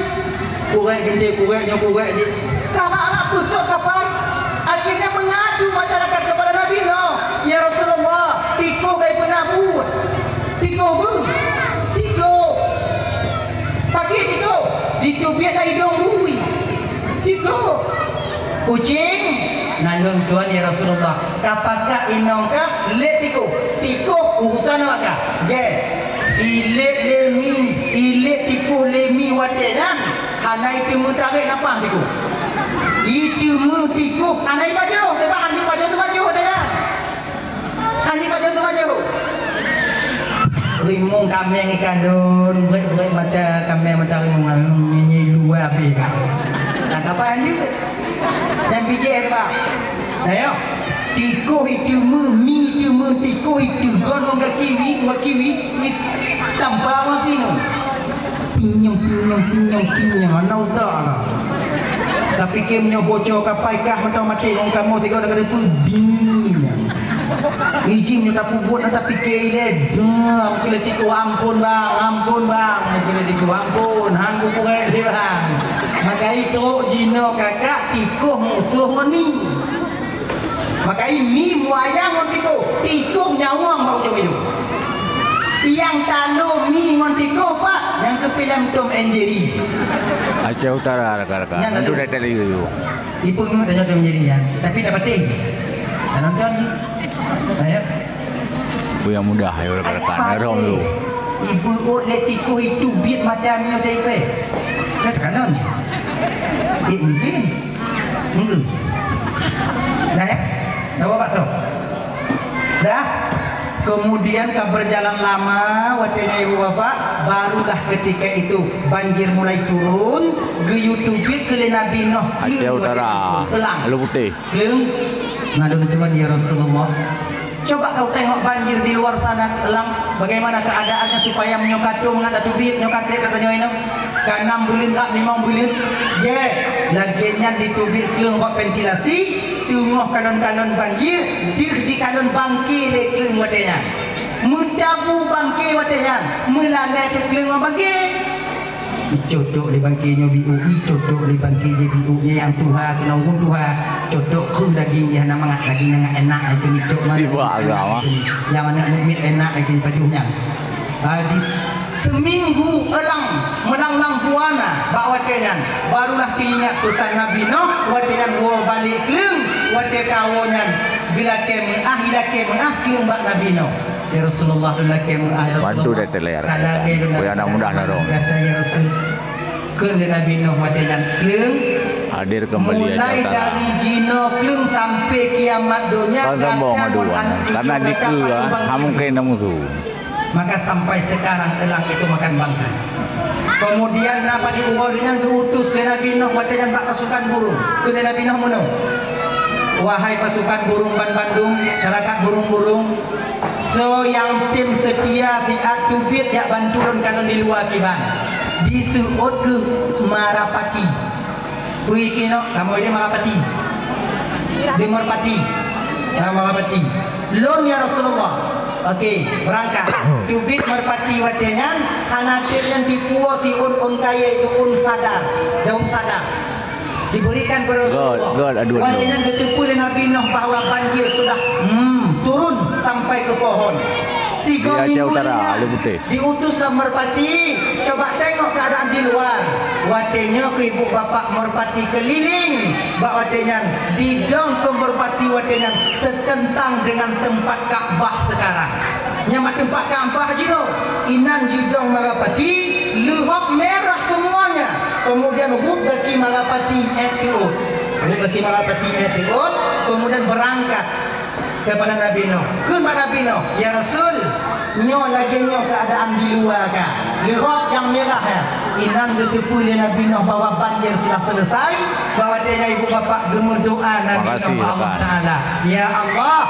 Kurék geuntée, kurék nyoe, kurék jih. Ka rak-rak peusôt kapai. Akhirnya mengadu masyarakat kepada Nabi Nuh, "Ya Rasulullah, tikôh ka ipeuna buet." "Tikôh beu?" "Tikôh." "Pakri tikôh?" "Diteubiet lam idông bui." "Tikôh." "Kucing?" "Na lôn tuan, ya Rasulullah." Ka pakat inong ka lé tikôh. Tikôh urutan awak ka. Gèt. Ilét lé mi, ilét tikôh lé mi watèe nyan. Hana iteumé tarek napah tikôh. Iteumé tikôh hana ipajoh, sebab hana ipajoh teupajoh watèe nyan. Hana ipajoh teupajoh. Rimueng kaméng ikan lôn, brek-brek mata kaméng mata rimueng, nyanyi luwa abéh ka. Nah, kapan jeuet? Nyang bijéh, Pak. Ayo. Tikôh iteumé, mi iteumé, tikôh iteugon ngon gaki wi, ngon gaki wi, i-, tampa ngon timu. Pinyong, pinyong, pinyong, pinyong, hana utak lah. Tapiké meunyoe boco kapai kah mantong maté ngon kamoe sigoe na ka teupeu, bing. Ijin nyoe tapeubuet na tapiké ilée, bang, keu lé tikôh, ampôn bang, ampôn bang, keu lé tikôh, ampôn, han kupuréh lé bang. Maka itu jinoe kakak tikôh musoh ngon mi. Maka ini mi muayang ngon tikôh, tikôh nyawöng bak ujong idông. Nyang talo mi ngon tikôh pat, nyang keupilam Tom and Jerry. Aceh Utara, rakan-rakan. Nyan talo. Tentu dah tak lagi tu. Ipeungeut dah Tom and Jerry nyan, tapi tak patéh. Dah nonton je. Ayo. Peue nyang mudah, ya, rakan-rakan. Ada orang tu. Ibu ot lé tikôh itu biet mata nyoe dari pe. Dah tekanan. Eh, mungkin. Mungkin. Dah, ya? Dah buat bakso? Dah. Kemudian ka berjalan lama, watèe nyan ibu bapak, barulah ketika itu banjir mulai turun, geuyue teubiet keu lé Nabi Nuh. Aceh Utara. Telang. Lalu putih. Kleueng, na lôn tuan, ya Rasulullah. Coba kau tengok banjir di luar sana, lam, bagaimana keadaannya supaya meunyoe ka tho mangat tateubiet, nyoe ka trép, ka tanyoe inong. Ka nam buleuen, ka limong buleuen. Ye, lagèe nyan diteubiet kleueng bak ventilasi, teungoh kalon-kalon banjir, deuh dikalon bangke lé kleueng watèe nyan. Meutabu bangke watèe nyan, meulalèe teuh kleueng bak bangke. Icocok lé bangke nyoe biôk, icocok lé bangke jih biôk, nyan nyang tuha keunoe ureueng tuha, cocok kheueh daging jih hana mangat, daging nyang enak itu icok mana. Sibak agama. Nyang mana miet enak lagi pajoh nyan. Hadis seminggu elang, meulanglang buana bak watèe nyan, barulah teuingat peusan Nabi Nuh watèe nyan woe balek kleueng, watèe ka woe nyan geulakèe meu'ah, ilakèe meu'ah kleueng bak Nabi Nuh. Ya Rasulullah, lôn lakèe meu'ah, ya Rasulullah. Bantu dah terlehar. Ka lagèe lôn mudah-mudahan lakèe meu'ah, ya Rasul. Kheun lé Nabi Nuh watèe nyan kleueng. Hadir kembali, ya Saudara. Mulai dari jinoe kleueng sampai kiamat donya, kan sombong gata ngon aneuk cucu gata padu bangkit. Karena dikeue, ha mungken na musuh. Maka sampai sekarang elang itu makan bangkai. Kemudian na padum uroe nyan geuutus lé Nabi Nuh watèe nyan bak pasukan burung. Kheun lé Nabi Nuh meunoe, "Wahai pasukan burung banmandum, syarakat burung-burung, soe nyang tem seutia siat teubiet jak bantu lôn ka lôn di luwa kiban. Diseuôt kheueh Marapati." Peue keunoe, kamoe di Marapati. Di Merpati. Nah, Marapati. Lôn, ya Rasulullah. Oke, beurangkat. Teubiet Merpati watèe nyan, hana tem nyan dipuwoe siôn ôn kayèe, itu ôn sadar, daun sadar. Diberikan kepada Rasulullah. God, God, aduh, aduh. Watèe nyan geuteupeue lé Nabi Nuh bahwa banjir sudah, hmm, turun sampai ke pohon. Sigoe minggu nyan, Di Aceh Utara, Alue Putih. Diutus lam Merpati, coba tengok keadaan di luar. Watèe nyoe keu ibu bapak Merpati keuliling, bak watèe nyan didong keu Merpati watèe nyan setentang dengan tempat Ka'bah sekarang. Nyan bak tempat Ka'bah jinoe, inan jidong Merpati, leuhop merah semuanya. Kemudian ruet gaki Merpati èt teuôt. Ruet gaki Merpati èt teuôt, kemudian berangkat kepada Nabi Nuh. Kheun bak Nabi Nuh, "Ya Rasul, nyoe lagèe nyoe keuadaan di luwa ka. Leuhop nyang mirah, ya." Inan geuteupeue lé Nabi Nuh bahwa banjir sudah selesai, bahwa watèe nyan ibu bapak geumeudoa Nabi Nuh bak Allah Taala, "Ya Allah,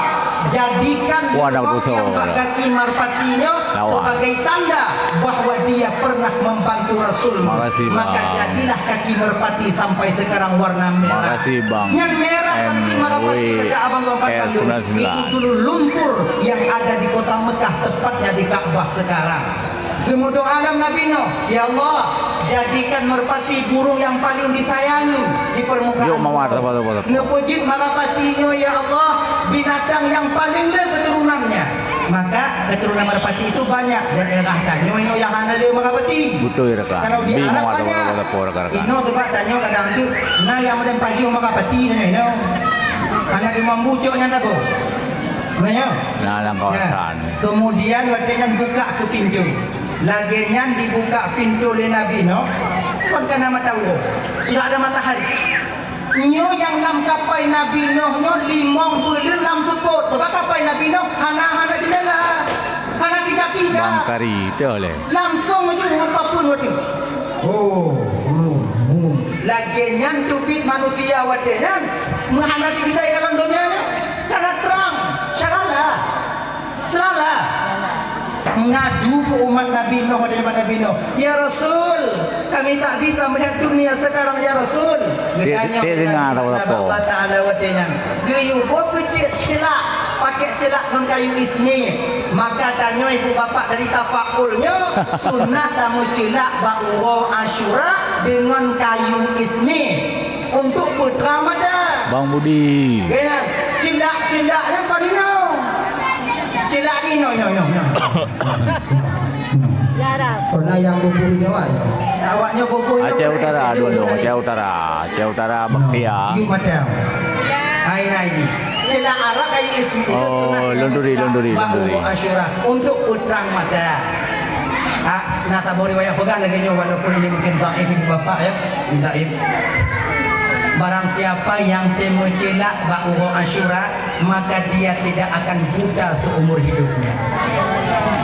jadikan leuhop nyang bak kaki Merpati nyoe sebagai tanda bahwa dia pernah membantu Rasul. Makasih, Bang. Maka jadilah kaki Merpati sampai sekarang warna merah." Makasih, Bang. Nyan merah kaki Merpati, kata abang-abang bandum. Itu dulu lumpur yang ada di kota Mekah, tepatnya di Ka'bah sekarang. Geumeudoa lom Nabi Nuh, "Ya Allah, jadikan Merpati burung yang paling disayangi di permukaan bumi." Neupeujeuet Merpati nyoe, ya Allah, binatang yang paling le keuturunannya. Maka keturunan Merpati itu banyak. Daerah tanyoe nyoe nyang hana le Merpati. Beutôi, rakan. Kalau di Arab banyak. Inoe teuh bak tanyoe kadang tu na nyang meudeh pajoh Merpati tanyoe inoe. Aneuk Imam Bucok nyan saboh. Nah, ya. Nah, lam kawasan. Nah, kemudian watèe nyan buka keu pintoe. Lagèe nyan dibuka pintoe lé Nabi Nuh, kon ka na mata uroe. Sudah ada matahari. Nyoe nyang lam kapai Nabi Nuh nyoe limong buleuen lam seupôt. Sebab kapai Nabi Nuh hana, hana jeundela, hana tingkap-tingkap. Bang Kari, teuh lé. Langsung maju ngon papeuen watèe. Oh, hmm, hmm. Lagèe nyan teubiet manusia watèe nyan, meuhana teubiet di dalam donya nyoe. Karena terang, syaralah. Seulalah. Meungadu keu umat Nabi Nuh, watèe jameun Nabi Nuh, "Ya Rasul, kami tak bisa melihat dunia sekarang, ya Rasul." Dia, dia dengar tahu apa. Allah Taala watèe nyan, "Geuyue boh keu ce-, ceulak, pakèk ceulak ngon kayu ismi." Maka tanyoe ibu bapak dari tafaul nyoe, sunat tameuceulak bak uroe Asyura deungon kayu ismi. Untuk putra mada. Bang Budi. Ya, ceulak-ceulak nyan kon inoe. Ceulak inoe, nyoe, nyoe, nyoe. Ya, Rab. Kon nyang bubu inoe, ah, nyoe. Awak nyoe bubu inoe. Aceh Utara, dua-dua. Aceh Utara. Aceh Utara, Baktia. Yuk, macam. Hai, hai. Ceulak arak kayu ismi itu sunat. Oh, londuri, londuri, londuri. Asyura untuk putra mada. Ah, na saboh riwayat peugah lagèe nyoe, walaupun ini mungkin dhaif, ibu bapak, ya. Dhaif. Barang siapa yang teumeuceulak bak uroe Asyura, maka dia tidak akan buta seumur hidupnya.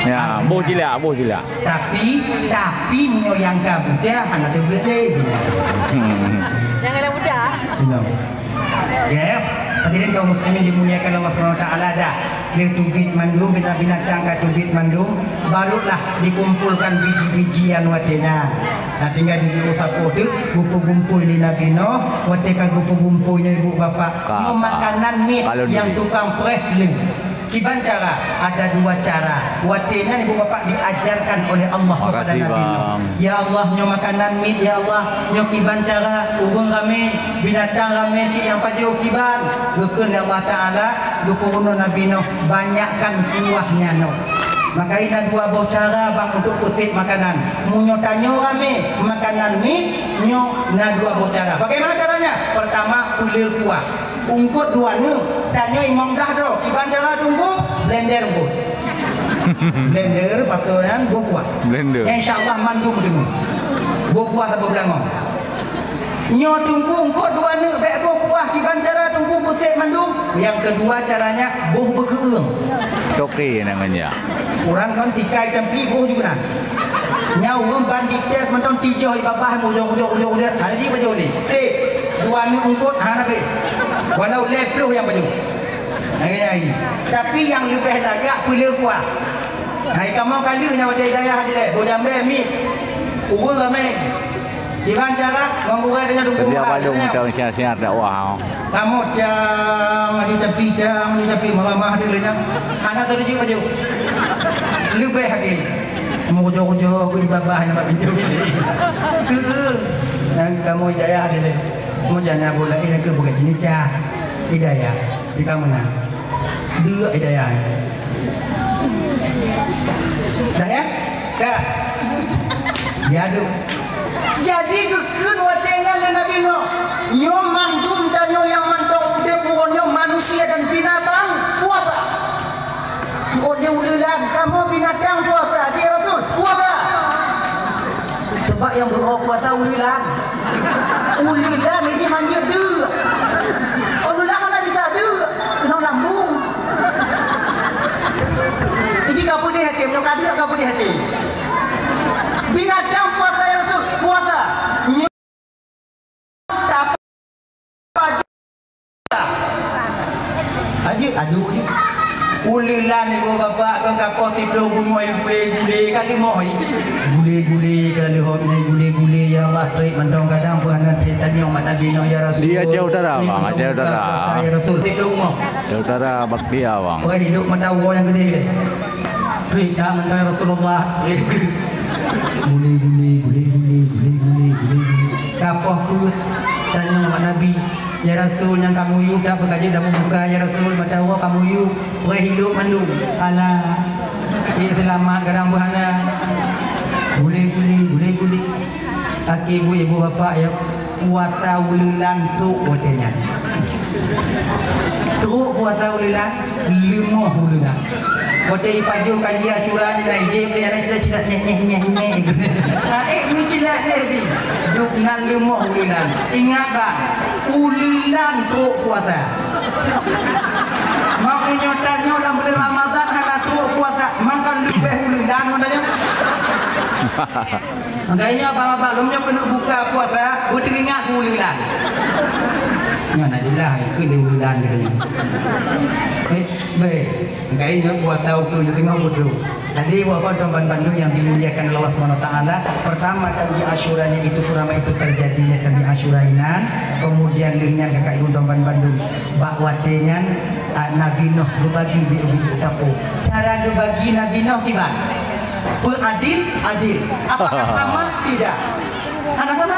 Ya, boh ceulak, boh ceulak. Tapi, tapi meunyoe nyang ka buta, hana teubiet lé. Janganlah buta. Benar. Ya, hadirin kaum muslimin dimuliakan Allah Subhanahu wa Taala, dah. Lé teubiet mandum, binatang-binatang ka teubiet mandum, barulah dikumpulkan biji-bijian watèe nyan. Nah, tinggai di biru sapoh tu, geupeugumpôi lé Nabi Nuh, watèe ka geupeugumpôi nyoe ibu bapak. Nyoe makanan miet nyang tukang preh lé. Kiban cara? Ada dua cara. Watée nyan ibu bapak diajarkan oleh Allah kepada Nabi Nuh. Ya Allah, nyoe makanan miet, ya Allah, nyoe kiban cara, ureuëng ramé, binatang ramé cit nyang pajoh kiban. Geukheun lé Allah Taala, geupeurunoe Nabi Nuh, banyakkan kuah nyan. Maka na dua boh cara bang untuk peuset makanan. Meunyoe tanyoe ramé makanan miet, nyoe na dua boh cara. Bagaimana caranya? Pertama, peuleueh kuah. Ungkot dua neuk, tanyoe imong dah droe. Kiban cara tunggu, blender ungkot. Blender, pato nyan, boh kuah. Blender. Insya Allah mandum deungoe. Boh kuah saboh beulangong. Nyoe tunggu ungkot dua neuk, bék boh kuah. Kiban cara tunggu peuset mandum. Yang kedua caranya, boh beukeueng. Toke namanya. Urang kan sikai campi boh juga nan. Nyaweueng ban dites mantong tijoh ibabah mujok-ujok-ujok-ujok. Hana di pajoh lé. Sip. Dua neuk ungkot hana beh. Walau lhèe ploh nyang pajoh. Hai, hai. Tapi nyang leubeh lagak peuleueh kuah. Hai kamoe kali nyang watèe dayah dilèe. Boh jamé miet. Ureueng ramé. Kiban cara ngon gurèe tanyoe dum. Setiap padum macam siat-siat dakwah. Kamoe cang, maju capi cang, maju capi malamah dulu nyang. Hana tatuju maju. Leubeh lagi. Mau ujoe-ujoe ku ibabah nyang bak pintoe bilik. Keu. Nyang kamoe hidayah dilèe. Mau jana bola eh ke bukan jenis cah. Hidayah. Jika menang. Dua hidayah. Dah ya? Dah. Diadu. Jadi geukheun watèe nyan lé Nabi Nuh, nyoe mandum tanyoe nyang mantong udép uroe nyoe manusia dan binatang puasa. Siôn nyang uleulan, kamoe binatang puasa, cit Rasul, puasa. Sebab nyang beuo puasa uleulan. Uleulan jih hanjeuet deuk. Uleulan hana bisa deuk, keunong lambung. Jih ka peudeh até, meunyoe ka deuk ka peudeh até. Binatang puasa ya Rasul, puasa. Aja adu je. Uleulan ibu bapak kong kapoh tiploh bungoh gule-gule kali moh. Gule-gule kali hot ni gule-gule ya Allah trip mantong kadang pun anak trip tanyong mak Nabi no ya Rasul. Di Aceh Utara, Bang, Aceh Utara. Ya Rasul tiploh bungoh. Aceh Utara bakti awang. Boleh hidup mata uang yang gede. Trip dah mantong ya Rasulullah. Gule-gule, gule-gule, gule-gule, gule-gule. Kapoh peuet tanyong mak Nabi. Ya Rasul, nyang kamoe yue dak peukajeuet dak meubuka, ya Rasul, mata uroe kamoe yue, preh ilok mandum. Alah, eh, seulamat kadang beuhana. Gule-gule, gule-gule. Akhé buet ibu bapak ya, puasa uleulan trok watèe nyan. Trok puasa uleulan, leumoh uleulan. Watèe ipajoh kaji Asyura nyan, na ijép lé aneuk cilat-cilat, nyeh, nyeh, nyeh, nyeh. Aneuk meucilat lé bi. Duek nan leumoh uleulan. Ingat, bah, uleulan trok puasa. Meunyoe tanyoe lam buleuen Ramadhan hana trok puasa, maka leubeh uleulan, meunan nyoe. Makajih nyoe abang-abang, lom nyoe keuneuk buka puasa, beuteuringat keu uleulan. Nyan na jeulaih keu lé uleulan geutanyoe. Eh, beh, makajih nyoe puasa ukeue teurimong beutôi. Jadi, Bapak dan Bandung yang dimuliakan Allah Subhanahu wa Taala, pertama kali Asyura itu, pertama itu terjadinya kali Asyura inan, kemudian lheueh nyan kakak ibu dan Bandung, bak watèe nyan, ah, Nabi Nuh geubagi di ubit tapô. Cara geubagi Nabi Nuh kiban? Peu adil? Adil. Apakah sama? Tidak. Hana sama.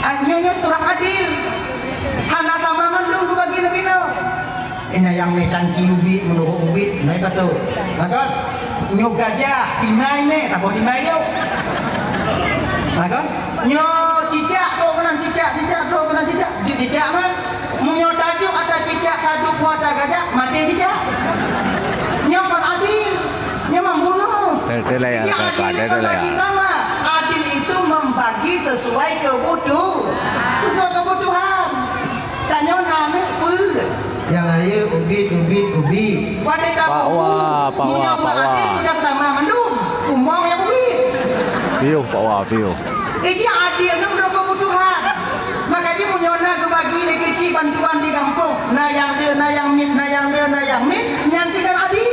Ah, nyoe, nyoe surah adil. Hana sama mandum geubagi Nabi Nuh. Ina nyang meh cangki ubit, meunurot ubit, meh patot. Makon, nyoe gajah, timai meh, taboh timai nyoe. Makon, nyoe cicak, trok keunan cicak, cicak, trok keunan cicak. Di cicak mah, meunyoe tajok ata cicak, tajok ata gajah, maté cicak. Nyoe kon adil, nyoe membunuh. Teu-, teu lé, Jadi, adil teu itu lé. Bagi sama. Adil itu membagi sesuai kebutuh-, sesuai kebutuhan. Tanyoe na aneuk peue? Nyang rayeuk ubit, ubit, ubit. Watèe ka Pak Wa, Pak Wa, meunyoe Pak Wa. Adil, bukan sama mandum. Umong nyang ubit. Piôh, Pak Wa, piôh. Iji adil nyan meunurot keubutuhan. Makajih meunyoe na geubagi lé keuchik bantuan di gampông, na nyang le, na nyang miet, na nyang le, na nyang miet, nyan teuka adil.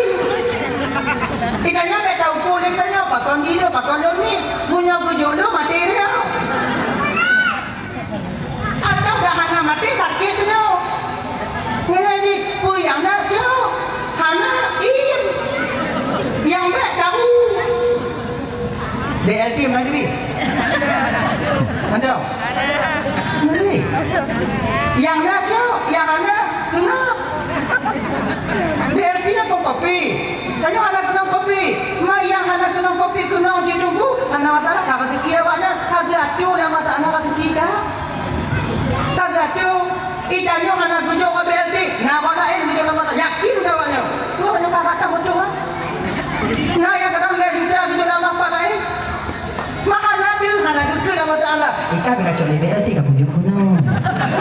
Di tanyoe bèk taukur lé tanyoe, pakon jih le, pakon le miet. Meunyoe geujok le, maté le. Atawa dah hana maté sakét nyoe. Ngeunai jih, peue nyang na cok? B L T mana diri? Ada? Mana? Yang na cok, yang na seungab. B L T apa kopi? Tanyoe hana keunong kopi. Ma nyang hana keunong kopi keunong cit Teungku, hana masalah, ka rezeki awaknyan. Ka geuatoe lé Allah Taala rezeki ka. Ka geuatoe. Ih, tanyoe hana geujok ngon B L T, na bak laén geujok ngon Allah Taala. Yakin keu awaknyan? Wah, nyoe ka gata beutôi, ha? Na nyang kadang lhèe juta geujok ngon Allah Taala, eh? Maka na deuh hana geukheun Allah Taala, "Ika bela cok lé B L T ka kujok keunoe.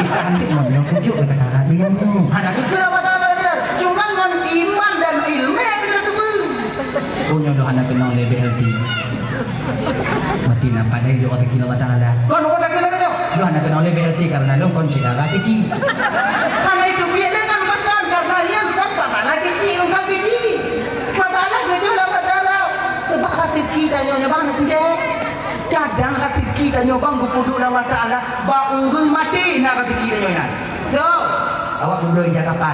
Ika hantik ngon nyoe kujok bela kakak dia nyoe." Hana geukheun Allah Taala dia. Cuma ngon iman dan ilmu kita tu pun. Oh, nyoe hana keunong lé B L T. Mati nampak dari jok rezeki Allah Taala. Kon orang tak kena kena. Lôn hana keunong lé B L T karena lôn kon syedara keuchik. Hana itu biar dengan makan karena nyan kon masalah keuchik, bukan keuchik. Masalah keuchik Allah Taala. Sebab rezeki tanyoe nyoe bang, kadang rezeki tanyoe bang geupeuduek lé Allah Taala bak ureueng maté na rezeki tanyoe nyan. Tu, awak gubernur Jakarta.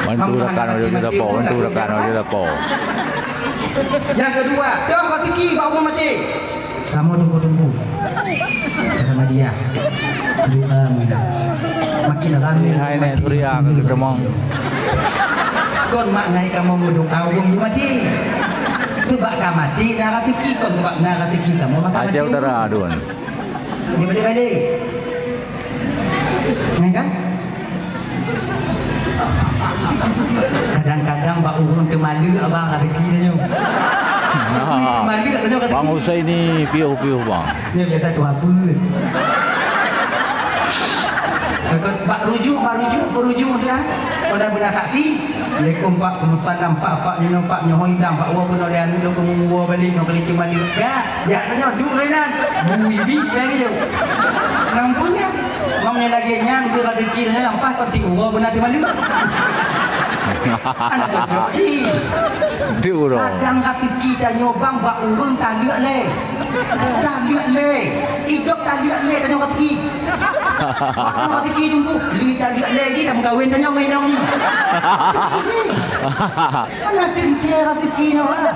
Bantu rakan aja kita po, bantu rakan aja kita po. Yang kedua, tu rezeki bak ureueng maté. Kamoe tunggu-tunggu. Kata Madiyah. Doa meunan. Makin ramé. Hai, Nek Surya, ke Gemong. Kon makna kamoe meudoa ureueng maté. Sebab ka maté na rezeki, kon sebab na rezeki kamoe maka Aceh maté. Utara, Dun. Dia balik-balik. Nah, kan? Kadang-kadang bak ureueng teumaleuek abang rezeki dia nyoe. Teumaleuek dia nyoe rezeki. Bang Husaini piôh-piôh, Bang. Nyoe biasa tu apa? Bak rujuk, bak rujuk, bak rujuk tu, ah. Kau dah beuna saksi? Assalamualaikum, Pak. Waalaikumsalam, Pak. Pak, nyoe, Pak, nyoe hidang, Pak. Woe keunoe lé aneuk lôn keu muwoe balik ngon keulinto malu. Ya, ya, tanyoe duek lé nan. Bui bi, ya, gitu. Nampak ya? Ngom nyoe lagèe nyan, keu rezeki nyoe, ampai kau tiep uroe beuna teumalu. Anak kecil. Tiep uroe. Kadang rezeki tanyoe bang bak ureueng taleuek lé. Taleuek lé. Idop taleuek lé tanyoe rezeki. Bak tanyoe rezeki tunggu, li taleuek lé jih dah meukawen tanyoe ngon inong jih. Mana teuntèe rezeki nyoe, ha?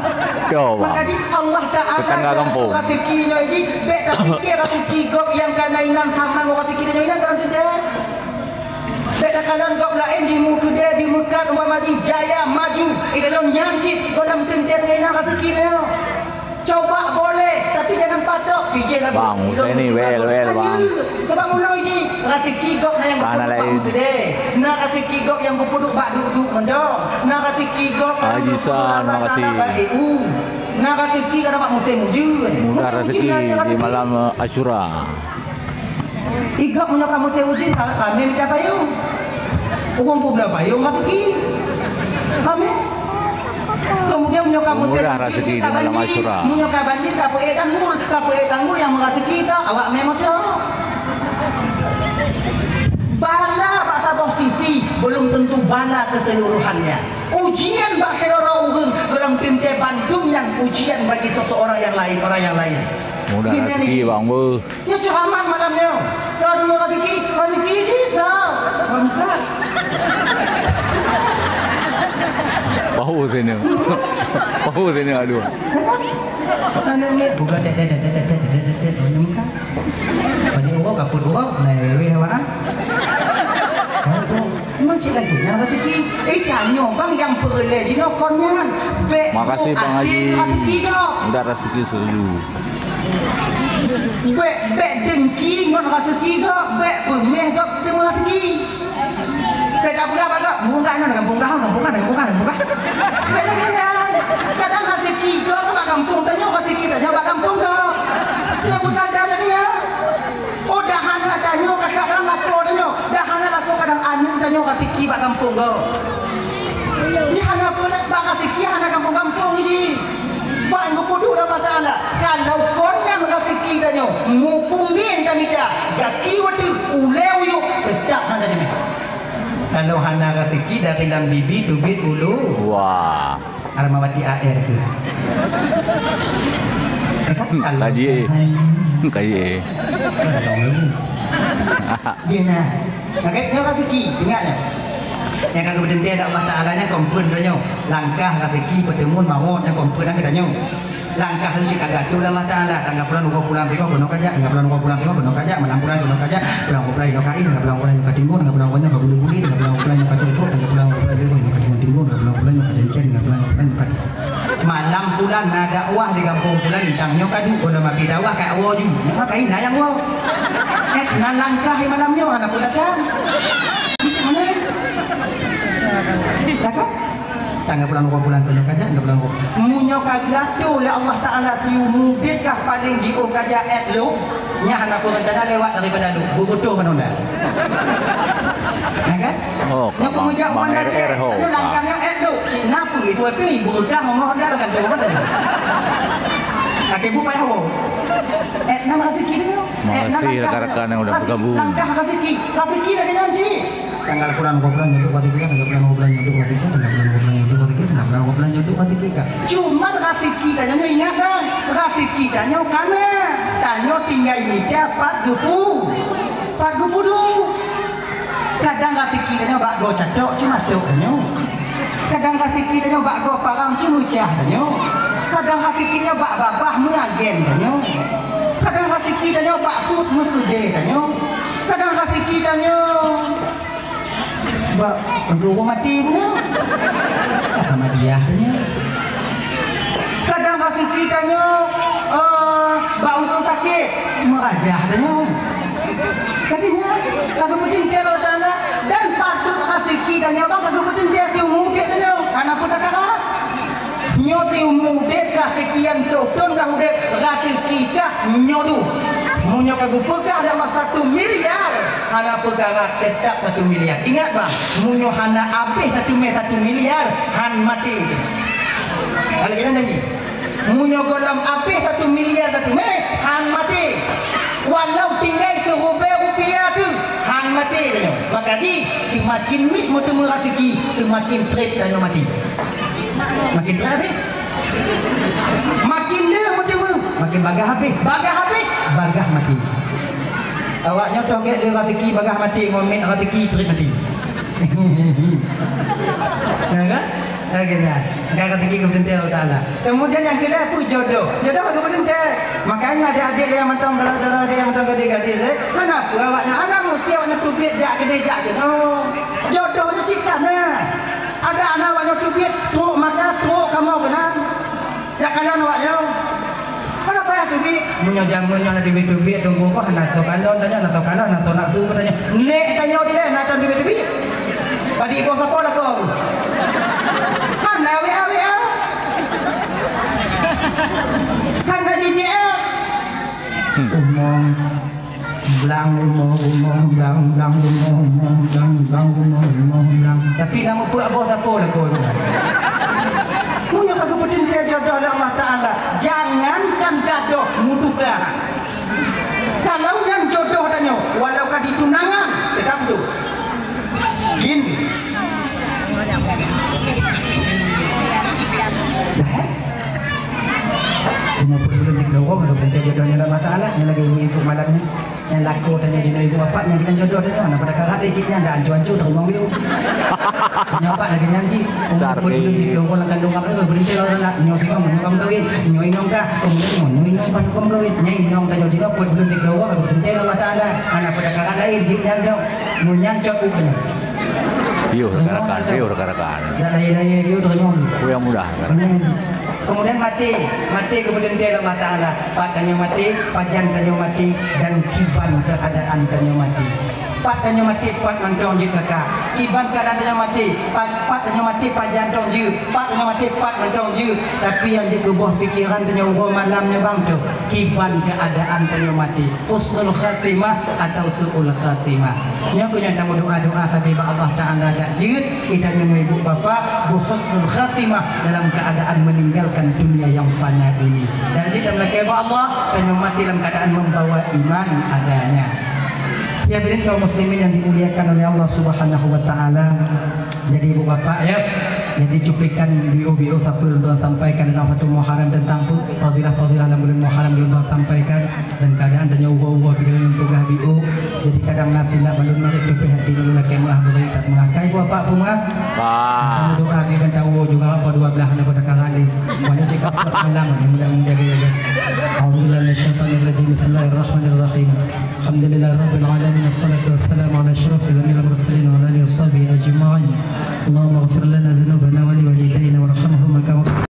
Coba. Maka jih Allah Taala Tetangga kampung. Rezeki nyoe jih, bèk tapikir rezeki gob nyang ka na inan sama ngon rezeki tanyoe inan dalam teuntèe. Bèk takalon gob laén di Meukeudè, di Meukat, umpama jih jaya, maju, di dalam nyan cit, gob dalam teuntèe tanyoe inan rezeki nyoe. Coba boleh, tapi jangan patok. Pijéh lagu. Bang, saya ni well, well, bang. Sebab meunoe jih, rezeki gob na nyang Mana geupeuduk bak lain? Meukeudè. Na rezeki gob nyang geupeuduk bak duek-duek mantong. Na rezeki gob Haji San, makasih. Bak E U. Na rezeki kadang bak musim ujeuen. Mudah rezeki di malam, eh, Asyura. Igob meunyoe kamoe teu ujeuen, ka-, kami mita payong. Ureueng peubloe payong raseuki. Kami. Kemudian meunyoe kamoe teu ujeuen, ka banjir. Meunyoe ka banjir, ka peuék tanggul. Ka peuék tanggul nyang meuraseuki teuh, awak mè moto. Bala bak saboh sisi belum tentu bala keseluruhannya. Ujian bak sidroe ureueng golom teuntèe bandum nyan ujian bagi seseorang yang lain, orang yang lain. Mudah raseuki, Bang, beuh. Nyoe ceuramah malam nyoe. Ka dulu raseuki, raseuki cit, ka. Bangkat. Bau sini. Bau sini, aduh. Aneuk miet buka tet, tet, tet, tet, tet, tet, tet, tet, tet, tet, tet. Pada uroe ka peuet uroe, na wéh awak, ah. Macam lagi nyang raseuki. Eh, tanyoe bang nyang peureulèe jinoe kon nyan. Bèk Makasih, Bang Haji. Raseuki kau. Mudah raseuki selalu. Bèk, bèk dengki ngon raseuki gob, bèk beungéh gob teurimong raseuki. Bèk tapeugah bak gob, "Munggah nyoe gampông kah, gampông kah, gampông kah, gampông kah." Bèk lagèe nyan. Kadang raseuki gob bak gampông tanyoe, raseuki tanyoe bak gampông gob. Nyoe peusadar lagèe nyan. Oh, dah hana tanyoe, kadang lakoe tanyoe. Dah hana lakoe, kadang aneuk tanyoe raseuki bak gampông gob. Nyan hana peureulèe bak raseuki, hana gampông-gampông jih. Bak geupeuduek lé Allah Taala, kalau kon nyan raseuki tanyoe, muphom ngieng tamita, gaki watèe ulèe uyuek, teutap hana dimita. Kalau hana raseuki dari lam bibi teubiet ulu. Wah. Armawati A R ke? Kaji, eh. Kaji, eh. Dia nah. Nyoe raseuki, ingat nah. Nyang ka geupeuntèe lé Allah Taala nyan kon peuet tanyoe. Langkah, raseuki, peuteumun, mawöt, nyan kon peuet nyang geutanyoe. Langkah lôn cit ka geuatô lé Allah Taala, tanggai pulan uroe pulang tiga keunoe kajak, tanggai pulan uroe pulang tiga keunoe kajak, malam pulan keunoe kajak, pulan uroe pulang inoe ka ie, tanggai pulan uroe pulang inoe ka tinggong, tanggai pulan uroe pulang inoe ka buleuen-buleuen, tanggai pulan uroe pulang inoe ka cocok, tanggai pulan uroe pulang inoe ka tinggong, tanggai pulan uroe pulang inoe ka cencen, tanggai pulan uroe pulang inoe ka Malam pulan na dakwah di gampông pulan, tang nyoe ka duek gohlom api dakwah ka woe ju. Maka hina nyang woe. Eh, na langkah di malam nyoe hana pun datang. Bisa mana? Dah kan? Tanggai pulan uroe pulang keunoe kajak, tanggai pulan uroe. Meunyoe ka geuatô lé Allah Taala siumu udeb kah paleng jiôh kajak èt lôn, nyan hana pun rencana lewat daripada lôn. Beubutoh mana dah. Nah kan? Oh, nyoe peumujak Bang Wan Aceh, R R ho, nyoe langkah nyoe èt lôn. Cina pun itu, tapi ibu Rukah ngomong dah lah kan tu, mana? Kaki bu payah wo. Èt nan rezeki dia. Makasih rakan-rakan yang udah bergabung. Langkah rezeki, rezeki lagi nyan cit. Tanggai pulan uroe pulang nyoe rezeki, tanggai pulan uroe pulang nyoe rezeki, tanggai pulan uroe pulang nyoe rezeki, tanggai pulan uroe pulang nyoe rezeki ka. Cuman rezeki tanyoe ingat dah, rezeki tanyoe kana, tanyoe tinggai mita pat geupeu, pat geupeuduek. Kadang raseuki tanyoe bak goe catok, cuma tok tanyoe. Kadang raseuki tanyoe bak goe parang, cuma cah tanyoe. Kadang raseuki tanyoe bak babah, meuagen tanyoe. Kadang raseuki tanyoe bak sut, meukeudè tanyoe. Kadang raseuki tanyoe bak guru mati pun. Cah Ahmadiyah tanyoe. Kadang raseuki tanyoe, eh, bak uroe sakét, meurajah tanyoe. Lagèe nyan, ka geupeuntèe lé Allah Taala, dan patut raseuki tanyoe bang ka geupeuntèe siumu udeb tanyoe, hana peukara. Nyoe siumu udeb ka seukian ploh thon ka udeb, raseuki ka nyoe dum. Meunyoe ka geupeugah lé Allah satu miliar, hana peukara, teutap satu miliar. Ingat bang, meunyoe hana abéh satu mè satu miliar, han maté. Kalau kita janji. Meunyoe gohlom abéh satu miliar satu mè, han maté. Walau tinggai siribèe rupiah teuh, han maté tanyoe. Maka jih, seumakin miet meuteumé raseuki, seumakin trép tanyoe maté. Makin trép abéh. Makin le meuteumé, makin bagaih abéh. Bagaih abéh, bagaih maté. Awak nyoe toh gèt le raseuki bagaih maté, ngon miet raseuki trép maté. Ya kan? Lagèe nyan. Ka raseuki geupeuntèe Allah Taala. Kemudian nyang keulhèe peue jodoh. Jodoh ka geupeuntèe. Makanya adik-adik nyang mantong, dara-dara nyang mantong gadis-gadis, eh. Kenapa awaknyan? Hana meusti awaknyan teubiet jak keudè jak keunoe. Jodoh nyoe cit ka na. Ada aneuk awaknyan teubiet, trok mata, trok kamoe keunan. Jak kalon awaknyan. Hana payah teubiet. Meunyoe jameun nyoe hana teubiet-teubiet, teungku, hana soe kalon tanyoe, hana soe kalon, hana soe nafsu tanyoe. Nèk tanyoe dilèe hana soe teubiet-teubiet. Padub boh sapo lakoe? Hana W A W A. Hana J J S. Hmm. Umong. Blang rumoh, rumoh blang, blang rumoh, rumoh blang, blang rumoh, rumoh blang. Tapi na meupeue boh sapo lakoe nyan. Meunyoe ka geupeuntèe jodoh lé Allah Taala, jangankan gadoh, meutuka. Kalau nyan jodoh tanyoe, walau ka ditunangan, teutap tu. Jin. Dah, eh? Cuma peureulèe jikeureueng atau peureulèe jodoh nyan Allah Taala, nyan lagèe ibu-ibu malam nyan. Nyan lakoe tanyoe jinoe ibu bapak, nyan jinoe jodoh tanyoe, na pada karat deh cit nyan, dah ancu-ancu teurimong biu. Nyoe bapak lagèe nyan cit, umur peureulèe jikeureueng lam kandungan, eh, peureulèe lom aneuk, nyoe singoh nyoe ka meukawen, nyoe inong ka, nyoe inong ka meukawen, nyan inong tanyoe jinoe peureulèe jikeureueng atau peureulèe Allah Taala, na pada karat laén cit nyan dong. Nyoe nyan cot u tanyoe. Piôh rakan-rakan, piôh rakan-rakan. Dak lahé-lahé piôh teuranyong. Peue nyang mudah, kan? Kemudian maté, maté geupeuntèe lé Allah Taala. Pat tanyoe maté, pajan tanyoe maté, dan kiban keuadaan tanyoe maté. Pat tanyoe maté, pat mantong jeuet ka ka. Kiban keuadaan tanyoe maté, pat, pat tanyoe maté, pajan tong jeuet. Pat tanyoe maté, pat mantong jeuet. Tapi nyang jeuet keu boh pikeran tanyoe uroe malam nyoe bang teuh, kiban keuadaan tanyoe maté. Husnul khatimah atau su'ul khatimah. Nyoe keuh nyang tameudoa-doa sabe bak Allah Taala dak jeuet, kita nyoe ibu bapak, beuhusnul khatimah dalam keadaan meninggalkan dunia yang fana ini. Dan jeuet tameulakèe bak Allah, tanyoe maté dalam keadaan membawa iman adanya. Ya, hadirin kaum muslimin yang dimuliakan oleh Allah Subhanahu wa Taala. Jadi ibu bapak, ya, Jadi cuplikan biôh-biôh sapeue lôn tuan sampaikan dalam satu Muharram tentang peue, fadilah-fadilah lam buleuen Muharram lôn tuan sampaikan, dan keadaan tanyoe uroe-uroe pih lôn peugah biôh. Jadi kadang na silap ban lôn marit peuhati lôn lakée meuah beureuk that meuah. Kai buah pak peumeuah. Bah. Kamu doa bagi gata uroe juga apa dua belah na pada karali. Banyak cakap malam ni mudah-mudahan dia. A'udzubillahi minasyaitonirrajim. Bismillahirrahmanirrahim. Alhamdulillahirabbil alamin. Wassalatu wassalamu ala asyrafil anbiya'i wal mursalin wa ala alihi washabihi ajma'in. Allahumma ighfir lana dzunubana wa liwalidaina warhamhuma kama